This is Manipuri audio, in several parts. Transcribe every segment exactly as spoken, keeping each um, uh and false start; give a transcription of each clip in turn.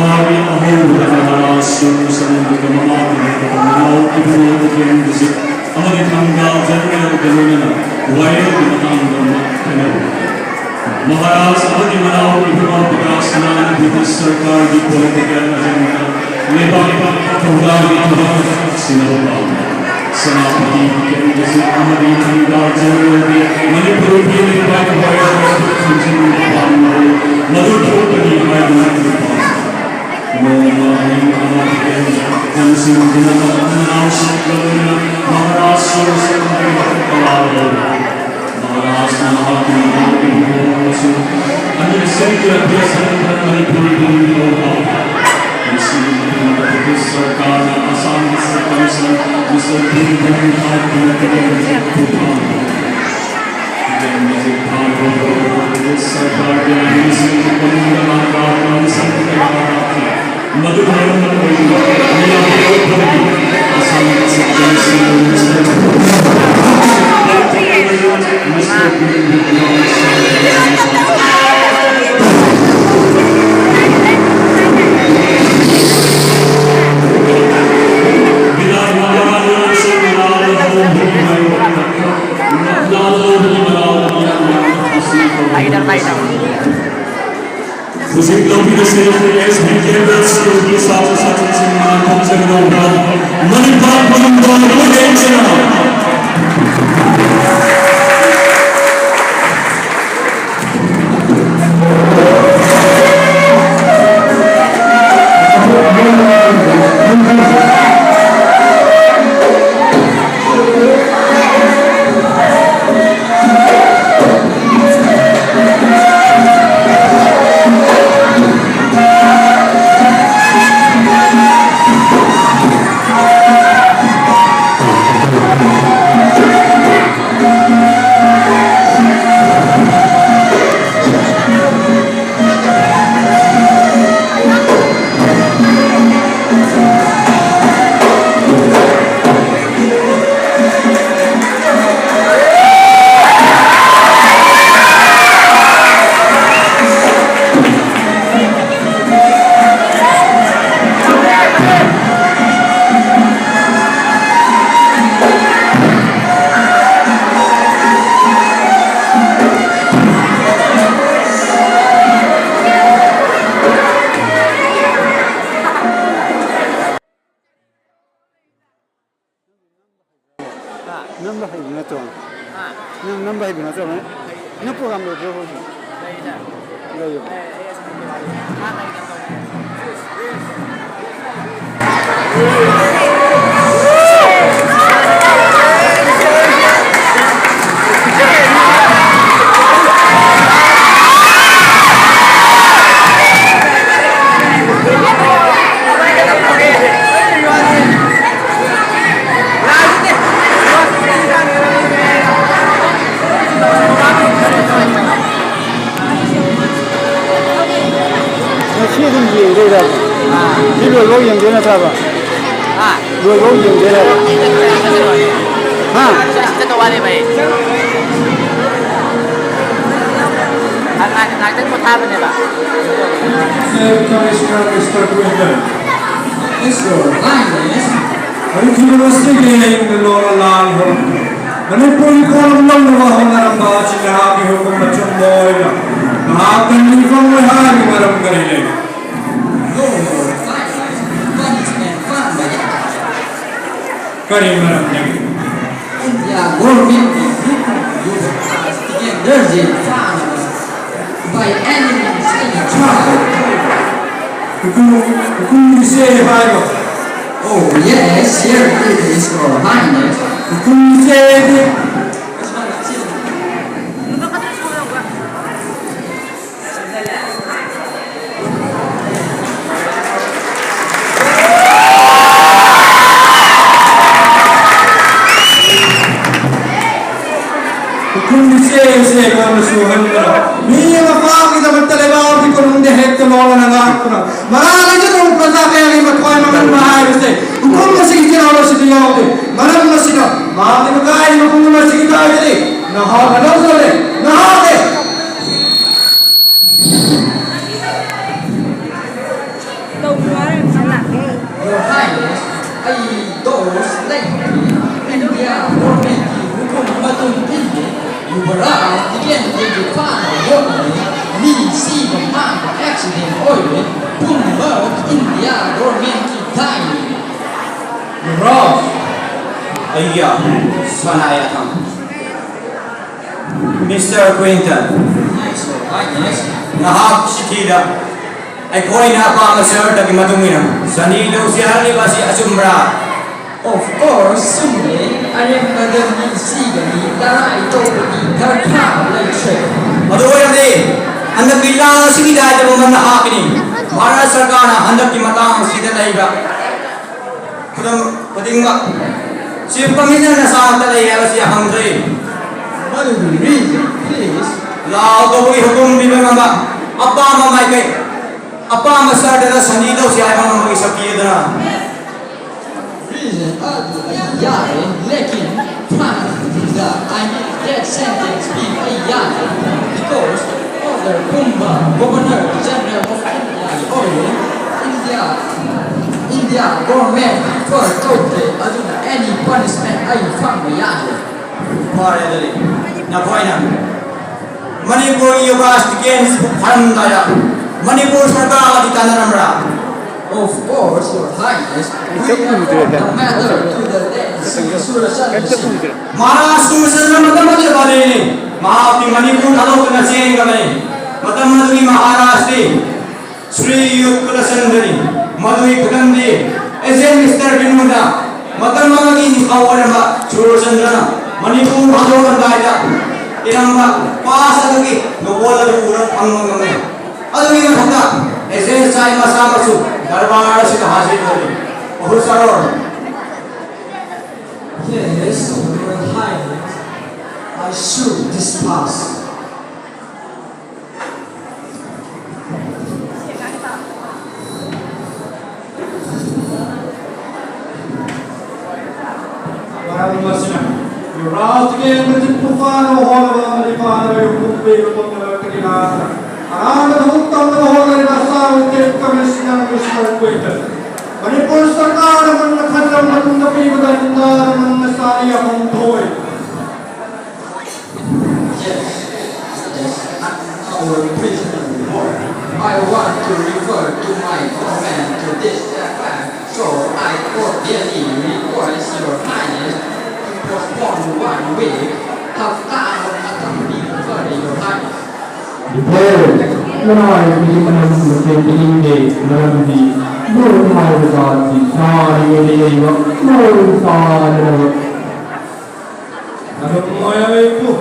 ꯃꯍꯥꯔꯥꯖ ꯑꯍꯧꯕꯗ ꯃꯍꯥꯔꯥꯖ ꯁꯨꯔ ꯁꯅꯟꯗꯒ ꯃꯃꯥꯒꯤ ꯃꯅꯥꯎ ꯏꯕꯨꯡꯉꯣ ꯎꯄꯦꯟꯗ꯭ꯔꯖꯤꯠ ꯑꯃꯗꯤ ꯊꯪꯒꯥꯜ ꯖꯦꯅꯔꯦꯜꯒ ꯂꯣꯏꯅꯅ ꯋꯥꯌꯦꯜꯒꯤ ꯃꯇꯥꯡꯗ ꯑꯃ ꯈꯟꯅꯔꯤ꯫ ꯃꯍꯥꯔꯥꯖ ꯑꯃꯗꯤ ꯃꯅꯥꯎ ꯏꯕꯨꯡꯉꯣ ꯄ꯭ꯔꯀꯥꯁꯅ ꯕ꯭ꯔꯤꯇꯤꯁ ꯁꯔꯀꯥꯔꯒꯤ ꯄꯣꯂꯤꯇꯤꯀꯦꯜ ꯑꯦꯖꯦꯟꯗꯥ ꯂꯩꯕꯥꯛ ꯊꯧꯗꯥꯡꯒꯤ ꯊꯕꯛ ꯁꯤꯟꯅꯕ ꯄꯥꯝꯃꯤ꯫ ꯁꯦꯅꯥꯄꯇꯤ ꯀꯦꯟꯗ꯭ꯔꯁꯤꯡ ꯑꯃꯗꯤ ꯊꯪꯒꯥꯜ ꯖꯦꯅꯔꯦꯜꯒꯤ ꯃꯅꯤꯄꯨꯔꯒꯤ ꯂꯩꯕꯥꯛ ꯋꯥꯌꯦꯜ ꯊꯝꯖꯤꯟꯕ ꯄꯥꯝꯂꯕ ꯃꯗꯨ ꯊꯣꯛꯄꯅꯤ ꯍꯥꯏꯗꯨꯅ ꯄꯥꯝꯃꯤ꯫ ꯅꯣꯡꯃ ꯑꯍꯤꯡ ꯑꯃ ꯊꯦꯡꯅ ꯅꯝꯁꯤꯡꯗꯨꯅ ꯅꯅꯥꯎꯁꯤꯡꯒ ꯂꯣꯏꯅꯅ ꯃꯍꯥꯔꯥꯖ ꯁꯣꯔꯁꯦꯟꯒꯤ ꯃꯊꯛꯇ ꯂꯥꯛꯂꯕ ꯃꯍꯥꯔꯥꯖꯅ ꯃꯍꯥꯛꯀꯤ ꯃꯅꯥꯎ ꯏꯕꯨꯡꯉꯣ ꯑꯃꯁꯨꯡ ꯑꯅꯤꯁꯨꯕ ꯄ꯭ꯔꯦꯁꯤꯗꯦꯟꯠ ꯃꯅꯤꯄꯨꯔꯒꯤ ꯅꯤꯡꯊꯧ ꯄꯥꯎ ꯃꯁꯤꯒꯤ ꯃꯇꯨꯡꯗ ꯕ꯭ꯔꯤꯇꯤꯁ ꯁꯔꯀꯥꯔꯅ ꯑꯁꯥꯝꯒꯤ ꯁꯔꯀꯝꯁꯟ ꯃꯤꯁꯇꯔ ꯚꯤꯝ ꯚꯤꯝ ꯍꯥꯏꯗꯨꯅ ꯀꯦꯂꯦꯟꯗꯔ ꯊꯥꯔꯛꯄ ꯄꯥꯝꯃꯤ꯫ ꯀꯦꯂꯦꯟꯗꯔ ꯊꯥꯔꯛꯄ ꯕ꯭ꯔꯤꯇꯤꯁ ꯁꯔꯀꯥꯔꯒꯤ ꯂꯥꯟꯃꯤꯁꯤꯡꯒꯤ ꯃꯅꯨꯡꯗ ꯂꯥꯟꯗꯥꯕ ꯃꯤꯁꯛ ꯀꯌꯥ ꯂꯥꯛꯈꯤ꯫ ꯃꯗꯨ ꯃꯔꯝ ꯑꯣꯏꯗꯨꯅ ꯃꯤꯌꯥꯝ ꯄꯨꯝꯕꯗꯒꯤ ꯑꯁꯥꯝꯒꯤ ꯁꯔꯀꯝꯁꯟ ꯃꯤꯁꯇꯔ ꯃꯤꯁꯇꯔ ꯚꯤꯝ ꯚꯤꯝ ꯍꯧꯖꯤꯛ ꯂꯧꯕꯤꯔꯁꯦ, ꯑꯦꯁ ꯕꯤ ꯀꯦꯟꯗ꯭ꯔ ꯁ꯭ꯀꯨꯜꯒꯤ ꯁꯥꯇ꯭ꯔ ꯁꯥꯇ꯭ꯔꯤꯁꯤꯡꯅ ꯊꯝꯖꯒꯗꯧꯕ ꯃꯅꯤꯄꯨꯔ ꯃꯅꯨꯡꯗ ꯂꯣꯏꯅ ꯅꯝꯕ ꯍꯩꯕ ꯅꯠꯇ꯭ꯔꯣ? ꯅꯪ ꯅꯝꯕ ꯍꯩꯕ ꯅꯠꯇ꯭ꯔꯣ? ꯅꯪ ꯄ꯭ꯔꯣꯒ꯭ꯔꯥꯝ ꯂꯩꯕ꯭ꯔꯣ ꯍꯧꯖꯤꯛ? ꯂꯩꯕ꯫ ꯉꯁꯤ ꯑꯗꯨꯝ ꯌꯦꯡꯗꯣꯏꯔꯕ? ꯁꯤ ꯂꯣꯏꯐꯥꯎ ꯌꯦꯡꯗꯣꯏ ꯅꯠꯇ꯭ꯔꯕ? ꯍꯥ? ꯂꯣꯏꯐꯥꯎ ꯌꯦꯡꯗꯣꯏꯔꯕ? ꯍꯥ? ꯆꯠꯇ ꯋꯥꯠꯂꯤ ꯚꯥꯏ꯫ ꯉꯥꯏꯍꯥꯛ-, ꯉꯥꯏꯍꯥꯛꯇꯪ ꯄꯣꯊꯥꯕꯅꯦꯕ꯫ Mister Quinton, ꯍꯧꯈꯤꯕ ꯉꯁꯤꯒꯤ ꯂꯣꯟ ꯂꯥꯟ ꯍꯧꯔꯛꯄ ꯃꯅꯤꯄꯨꯔꯒꯤ ꯈꯣꯡ ꯂꯧꯅꯕ ꯍꯣꯠꯅꯔꯝꯕ ꯑꯁꯤ ꯅꯍꯥꯛꯀꯤ ꯍꯨꯀꯨꯝ ꯑꯆꯨꯝꯕ ꯑꯣꯏꯅ ꯅꯍꯥꯛꯇ ꯅꯤꯡꯐꯝ ꯑꯣꯏ ꯍꯥꯏꯕꯒꯤ ꯃꯔꯝ ꯀꯔꯤ ꯂꯩ? ꯀꯔꯤ ꯃꯔꯝꯗꯒꯤ? ꯏꯟꯗꯤꯌꯥ ꯒꯣꯔꯃꯦꯟꯒꯤ ꯌꯨ ꯕꯤ ꯑꯥꯔ ꯁ꯭ꯇꯨꯗꯦꯟꯠ ꯗꯔꯖꯟ ꯐꯥꯅꯕ by any means ꯑꯩꯅ try ꯇꯧꯔꯤ꯫ ꯍꯨꯀꯨꯝ, ꯍꯨꯀꯨꯝꯒꯤ ꯆꯦ ꯍꯥꯏꯔꯣ? Oh, yes, here it is, Your Highness. ꯍꯨꯀꯨꯝꯒꯤ ꯆꯦꯗꯤ ꯍꯨꯀꯨꯝꯒꯤ ꯆꯦ ꯑꯁꯤ ꯑꯩꯉꯣꯟꯗ ꯁꯨꯍꯟꯒꯅꯨ꯫ ꯃꯤ ꯑꯃ ꯐꯥꯕꯒꯤꯗꯃꯛꯇ ꯂꯩꯕꯥꯛꯀꯤ ꯀꯣꯅꯨꯡꯗ ꯍꯦꯛꯇ ꯂꯣꯠꯂꯒ ꯂꯥꯛꯇꯨꯅ ꯃꯔꯥꯜ ꯂꯩꯖꯗꯕ ꯄ꯭ꯔꯖꯥ ꯀꯌꯥꯒꯤ ꯃꯊ꯭ꯋꯥꯏ ꯃꯥꯡꯍꯟꯕ ꯍꯥꯏꯕꯁꯦ ꯍꯨꯀꯨꯝ ꯑꯁꯤꯒꯤ ꯆꯦꯔꯥꯎ ꯑꯁꯤꯗ ꯌꯥꯎꯗꯦ꯫ ꯃꯔꯝ ꯑꯁꯤꯅ ꯃꯍꯥꯛꯅ ꯃꯀꯥꯏꯔꯤꯕ ꯄꯨꯝꯅꯃꯛ ꯑꯁꯤꯒꯤ ꯇꯥꯏꯗꯗꯤ ꯅꯍꯥꯛꯅ ꯂꯧꯖꯔꯦ, ꯅꯍꯥꯛꯅꯦ꯫ Your Highness, ꯑꯩ ꯗꯣꯁ ꯂꯩꯇ꯭ꯔꯤ꯫ ꯏꯟꯗꯤꯌꯥ ꯒꯣꯔꯃꯦꯟꯒꯤ ꯍꯨꯀꯨꯝ ꯃꯇꯨꯡ ꯏꯟꯅ ꯌꯨꯕꯔꯥꯖ ꯇꯤꯀꯦꯟꯗ꯭ꯔꯒꯤ ꯐꯥꯅ ꯌꯣꯛꯅꯔꯤ꯫ ꯃꯤ ꯁꯤꯕ ꯃꯥꯡꯕ ꯑꯦꯛꯁꯤꯗꯦꯟ ꯑꯣꯏꯔꯦ꯫ ꯄꯨꯝꯅꯃꯛ ꯏꯟꯗꯤꯌꯥ ꯒꯣꯔꯃꯦꯟꯒꯤ ꯗꯥꯏꯅꯤ꯫ ꯌꯨꯕꯔꯥꯖ꯫ ꯑꯩꯒꯤ ꯁꯅꯥ ꯌꯥꯊꯪ꯫ ꯃꯤꯁꯇꯔ ꯀ꯭ꯋꯤꯟꯇꯟ, ꯅꯍꯥꯛ ꯁꯤꯇꯤꯗ ꯑꯩꯈꯣꯏꯅ ꯑꯄꯥꯝꯕ ꯁꯍꯔꯗꯒꯤ ꯃꯇꯨꯡ ꯏꯟꯅ ꯁꯅꯤ ꯂꯧꯁꯤ ꯍꯥꯏꯔꯤꯕ ꯑꯁꯤ ꯑꯆꯨꯝꯕ꯭ꯔꯥ? Of course, ꯆꯨꯝꯃꯦ꯫ ꯑꯔꯦꯝꯕꯗ ꯃꯤ ꯁꯤꯒꯅꯤ, ꯇꯔꯥꯏ ꯇꯧꯕꯒꯤ ꯗꯔꯀꯥꯔ ꯂꯩꯇ꯭ꯔꯦ꯫ ꯑꯗꯨ ꯑꯣꯏꯔꯗꯤ ꯍꯟꯗꯛꯀꯤ ꯂꯥꯟ ꯑꯁꯤꯒꯤ ꯗꯥꯏꯇꯕ ꯃꯟꯅ ꯍꯥꯞꯀꯅꯤ꯫ ꯚꯥꯔꯠ ꯁꯔꯀꯥꯔꯅ ꯍꯟꯗꯛꯀꯤ ꯃꯇꯥꯡ ꯑꯁꯤꯗ ꯂꯩꯕ ꯈꯨꯗꯝ ꯈꯨꯗꯤꯡꯃꯛ ꯆꯤꯐ ꯀꯃꯤꯁꯅꯔꯅ ꯁꯥꯃꯛꯇ ꯂꯩ ꯍꯥꯏꯕꯁꯤ ꯍꯪꯗ꯭ꯔꯦ꯫ ꯃꯗꯨꯒꯤ reason, please꯫ ꯂꯥꯎ ꯇꯧꯕꯒꯤ ꯍꯨꯀꯨꯝ ꯄꯤꯕ ꯉꯝꯕ ꯑꯄꯥꯝꯕ ꯃꯥꯏꯀꯩ, ꯑꯄꯥꯝꯕ ꯁꯍꯔꯗꯅ ꯁꯅꯤ ꯇꯧꯁꯤ ꯍꯥꯏꯕ ꯉꯝꯕꯒꯤ ꯁꯛꯇꯤ ꯑꯗꯨꯅ꯫ Reason ꯑꯗꯨ ꯑꯩ ꯌꯥꯔꯦ, ꯂꯦꯀꯤꯟ ꯐ꯭ꯔꯥꯟꯁꯇ I mean death sentence ꯄꯤꯕ ꯑꯩ ꯌꯥꯔꯦ, because order ꯀꯨꯝꯕ Governor General of India ꯑꯣꯏꯔꯦ꯫ India, India government prefer ꯇꯧꯗꯦ, ꯑꯗꯨꯅ any punishment ꯑꯩ ꯐꯪꯕ ꯌꯥꯔꯦ꯫ ꯐꯔꯦ ꯑꯗꯨꯗꯤ, ꯅꯈꯣꯏꯅ ꯃꯅꯤꯄꯨꯔꯒꯤ yoga ꯁ꯭ꯇꯨꯗꯦꯟꯠꯁꯄꯨ ꯐꯥꯔꯝꯗꯥꯏꯗ Manipur ꯁꯔꯀꯥꯔꯒꯗꯤ ꯇꯥꯟꯅꯔꯝꯕ꯭ꯔꯥ? Of course, Your Highness, we have brought the matter to the late Shri Surchandra ꯁꯤꯡ꯫ ꯃꯍꯥꯔꯥꯖ ꯁꯨꯔꯆꯟꯗ꯭ꯔ ꯃꯇꯝ ꯑꯗꯨꯗ ꯄꯥꯜꯂꯤꯅꯤ꯫ ꯃꯍꯥꯛꯇꯤ ꯃꯅꯤꯄꯨꯔ ꯊꯥꯗꯣꯛꯇꯨꯅ ꯆꯦꯟꯈ꯭ꯔꯕꯅꯤ꯫ ꯃꯇꯝ ꯑꯗꯨꯒꯤ ꯃꯍꯥꯔꯥꯖꯇꯤ ꯁ꯭ꯔꯤ ꯌꯨ ꯀꯨꯂꯆꯟꯗ꯭ꯔꯅꯤ꯫ ꯃꯗꯨꯒꯤ ꯈꯨꯗꯝꯗꯤ ꯑꯦꯖꯦꯟ ꯃꯤꯁꯇꯔ ꯕꯤꯅꯨꯗ ꯃꯇꯝ ꯑꯃꯒꯤ ꯅꯤꯡꯊꯧ ꯑꯣꯏꯔꯝꯕ ꯁꯨꯔꯆꯟꯗ꯭ꯔꯅ ꯃꯅꯤꯄꯨꯔ ꯊꯥꯗꯣꯛꯂꯝꯗꯥꯏꯗ ꯏꯔꯝꯕ ꯄꯥꯁ ꯑꯗꯨꯒꯤ ꯅꯣꯕꯦꯜ ꯑꯗꯨ ꯎꯔ ꯐꯪꯕ ꯉꯝꯃꯤ꯫ ꯑꯗꯨꯒꯤ ꯃꯊꯛꯇ ꯑꯦꯖꯦꯟ ꯁꯥꯏ ꯃꯁꯥꯃꯛꯁꯨ ꯗꯔꯕꯥꯔ ꯑꯁꯤꯗ ꯍꯥꯖꯤꯔ ꯑꯣꯏꯔꯤ꯫ Officer. Yes, Your Highness, I should discuss. ꯃꯔꯝ ꯑꯁꯤꯅ ꯔꯥꯖꯀꯤ ꯃꯆꯤꯟ ꯐꯥꯅꯕ ꯍꯣꯠꯅꯕ ꯑꯃꯗꯤ ꯐꯥꯅꯕ ꯌꯨꯝ ꯄꯨꯝꯕꯒꯤ ꯃꯇꯝꯗ ꯀꯔꯤꯅ ꯑꯔꯥꯟꯕ ꯊꯕꯛ ꯇꯧꯅꯕ ꯍꯣꯠꯅꯔꯤꯕ ꯑꯁꯥꯕ ꯁ꯭ꯇꯦꯠ ꯀꯃꯤꯁꯅꯔ ꯃꯤꯁꯇꯔ ꯀ꯭ꯋꯤꯟꯇꯟ ꯃꯅꯤꯄꯨꯔ ꯁꯔꯀꯥꯔꯅ ꯃꯨꯟꯅ ꯈꯟꯅ ꯃꯇꯨꯡꯗ ꯄꯤꯕꯗ ꯏꯟꯗꯤꯌꯥꯗ ꯃꯨꯟꯅ ꯆꯥꯅꯤ ꯑꯍꯨꯝ ꯊꯣꯛꯏ꯫ Yes, yes, our prisoner report. I want to refer to my comment to this fact, so I cordially request Your Highness ꯍꯥꯏꯕꯒꯤ ꯃꯅꯝ ꯃꯊꯦꯜ ꯄꯤꯅꯤꯡꯗꯦ, ꯃꯔꯝꯗꯤ ꯂꯣꯟ ꯍꯥꯏꯕ ꯖꯥꯠꯁꯤ ꯁꯥꯔꯤꯉꯩꯗ ꯌꯩꯕ, ꯂꯣꯟ ꯁꯥꯗꯅꯕ꯫ ꯑꯗꯨꯕꯨ ꯃꯣꯏ ꯑꯩꯕꯨ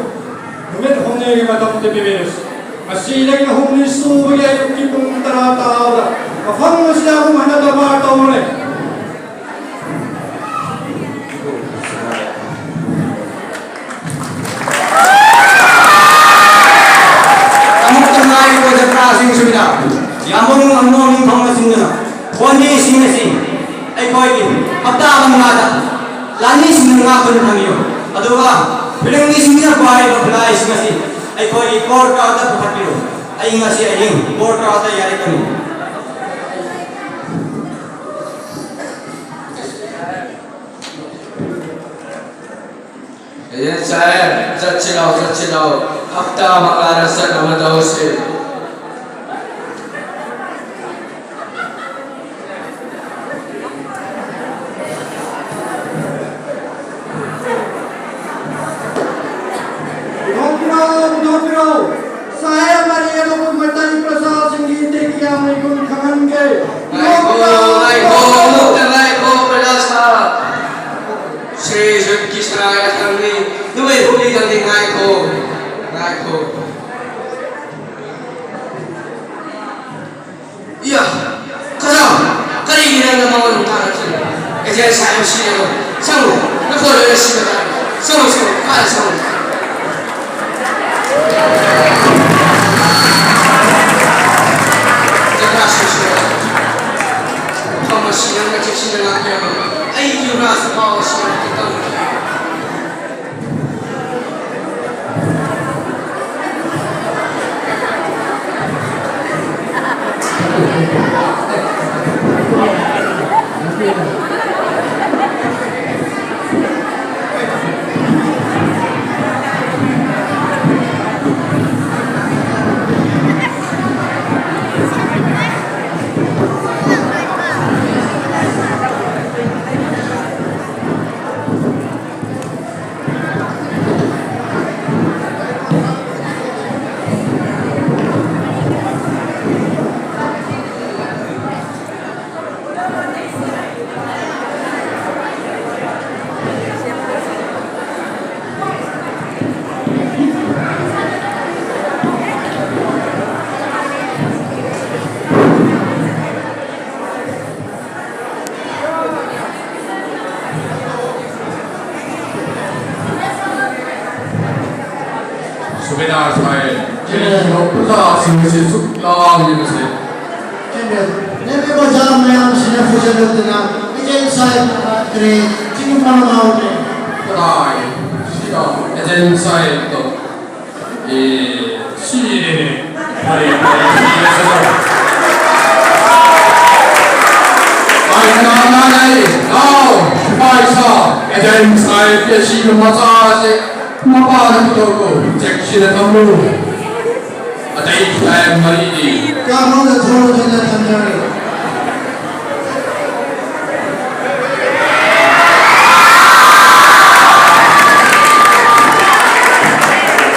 ꯅꯨꯃꯤꯠ ꯍꯨꯝꯅꯤꯒꯤ ꯃꯇꯝꯗꯤ ꯄꯤꯕꯤꯔꯁꯤ꯫ ꯉꯁꯤꯗꯒꯤꯅ ꯍꯨꯝꯅꯤ ꯁꯨꯕꯒꯤ ꯑꯌꯨꯛꯀꯤ ꯄꯨꯡ ꯇꯔꯥ ꯇꯥꯕꯗ ꯃꯐꯝ ꯑꯁꯤꯗ ꯑꯃꯨꯛ ꯍꯟꯅ ꯗꯔꯕꯥꯔ ꯇꯧꯔꯦ꯫ ꯑꯃꯨꯛꯇ ꯉꯥꯏꯔꯤꯕ ꯖꯇ꯭ꯔꯥꯁꯤꯡꯁꯤꯗ ꯌꯥꯝꯕꯨꯡ ꯑꯃꯣꯝ ꯐꯝꯅ ꯆꯤꯡꯗꯨꯅ ꯈꯣꯟꯖꯦꯜꯁꯤꯡ ꯑꯁꯤ ꯑꯩꯈꯣꯏꯒꯤ ꯍꯞꯇꯥ ꯃꯉꯥꯗ ꯂꯥꯟꯃꯤꯁꯤꯡꯅ ꯉꯥꯛꯇꯨꯅ ꯊꯝꯕꯤꯌꯨ꯫ ꯑꯗꯨꯒ ꯐꯤꯔꯪꯒꯤꯁꯤꯡꯅ ꯄꯥꯏꯔꯤꯕ ꯈꯨꯠꯂꯥꯏꯁꯤꯡ ꯑꯁꯤ ꯑꯩꯈꯣꯏꯒꯤ ꯀꯣꯔꯠ ꯀꯥꯔꯠꯇ ꯄꯨꯈꯠꯄꯤꯌꯨ꯫ ꯑꯩ ꯉꯁꯤ ꯑꯍꯤꯡ ꯀꯣꯔꯠ ꯀꯥꯔꯠꯇ ꯌꯥꯔꯛꯀꯅꯤ꯫ ꯑꯦꯖꯦꯟ ꯁꯥꯍꯦꯕ, ꯆꯠꯁꯤ ꯂꯥꯎ, ꯆꯠꯁꯤ ꯂꯥꯎ꯫ ꯍꯞꯇꯥ ꯃꯉꯥꯗ ꯆꯠꯅꯕ ꯇꯧꯁꯤ꯫ ꯄꯨꯊꯣꯛꯄꯤꯔꯣ, ꯄꯨꯊꯣꯛꯄꯤꯔꯣ꯫ ꯁꯥꯍꯦꯕ ꯃꯔꯤ ꯑꯗꯨꯕꯨ ꯃꯩꯇꯩ ꯄ꯭ꯔꯖꯥꯁꯤꯡꯒꯤ ꯏꯇꯤꯛ ꯌꯥꯝꯅ ꯏꯒꯨꯟ ꯈꯪꯍꯟꯒꯦ꯫ ꯉꯥꯏꯈꯣ, ꯉꯥꯏꯈꯣ, ꯑꯃꯨꯛꯇ ꯉꯥꯏꯈꯣ, ꯄ꯭ꯔꯖꯥ ꯁꯥꯍꯦꯕ꯫ ꯁ꯭ꯔꯤ ꯖꯨꯠꯀꯤ ꯁꯔꯥꯏ ꯑꯊꯪꯅꯤ, ꯅꯨꯃꯤꯠ ꯍꯨꯝꯅꯤꯗꯪꯗꯤ ꯉꯥꯏꯈꯣ, ꯉꯥꯏꯈꯣ꯫ ꯏꯌꯥ, ꯀꯅꯥ? ꯀꯔꯤꯒꯤ ꯅꯪꯅ ꯃꯉꯣꯟꯗ ꯇꯥꯔꯛꯈꯤꯕ? ꯑꯦꯖꯦꯟ ꯁꯥꯍꯦꯕ ꯁꯤꯔꯦ꯫ ꯆꯪꯉꯨ, ꯅꯈꯣꯏ ꯂꯣꯏꯅ ꯁꯤꯕ ꯇꯥꯔꯦ꯫ ꯆꯪꯉꯨ, ꯆꯪꯉꯨ, ꯀꯥꯗ ꯆꯪꯉꯨ꯫ ꯖꯒꯥ ꯁꯤꯁꯤꯔ꯫ ꯃꯐꯝ ꯑꯁꯤ ꯅꯪꯅ ꯆꯦꯛꯁꯤꯟꯅ ꯉꯥꯛꯄꯤꯔꯕ꯫ ꯑꯩꯒꯤ ꯌꯨꯝ ꯔꯥꯖ ꯐꯥꯎ ꯑꯁꯤ ꯇꯧꯔꯤ꯫ ꯁꯨꯕꯦꯗꯥꯔ ꯁꯥꯍꯦꯕ, ꯀꯔꯤꯒꯤꯅꯣ ꯄ꯭ꯔꯖꯥꯁꯤꯡ ꯑꯁꯤ ꯁꯨꯛ ꯂꯥꯡꯂꯤꯕꯁꯦ? ꯖꯦꯅꯔꯦꯜ, ꯔꯦꯜꯋꯦ ꯕꯖꯥꯔ ꯃꯌꯥꯝꯁꯤꯅ ꯐꯖꯗꯗꯅ ꯑꯦꯖꯦꯟ ꯁꯥꯍꯦꯕ ꯂꯥꯛꯇ꯭ꯔꯦ꯫ ꯁꯤꯒꯤ ꯃꯔꯝ ꯍꯥꯎꯗ꯭ꯔꯦ꯫ ꯀꯗꯥꯏ? ꯁꯤꯗ ꯑꯦꯖꯦꯟ ꯁꯥꯍꯦꯕꯇꯣ꯫ ꯑꯦ, ꯁꯤꯔꯦꯅꯦ꯫ ꯐꯔꯦ, ꯐꯔꯦ, ꯁꯤꯔꯁꯅꯨ꯫ ꯑꯩ ꯀꯅꯥ ꯀꯅꯥ ꯂꯩ? ꯂꯥꯎ, ꯁꯤꯐꯥꯏ ꯁꯥ, ꯑꯦꯖꯦꯟ ꯁꯥꯍꯦꯕꯀꯤ ꯑꯁꯤꯕ ꯃꯆꯥꯁꯦ꯫ ꯃꯄꯥꯗ ꯄꯨꯊꯣꯛꯈꯣ, ꯆꯦꯛꯁꯤꯟꯅ ꯊꯝꯃꯨ꯫ ꯑꯇꯩ ꯈꯨꯠꯂꯥꯏ ꯃꯔꯤꯗꯤ ꯀꯥꯃꯣꯗ ꯊꯣꯛꯂꯗꯨꯅ ꯊꯝꯖꯔꯦ꯫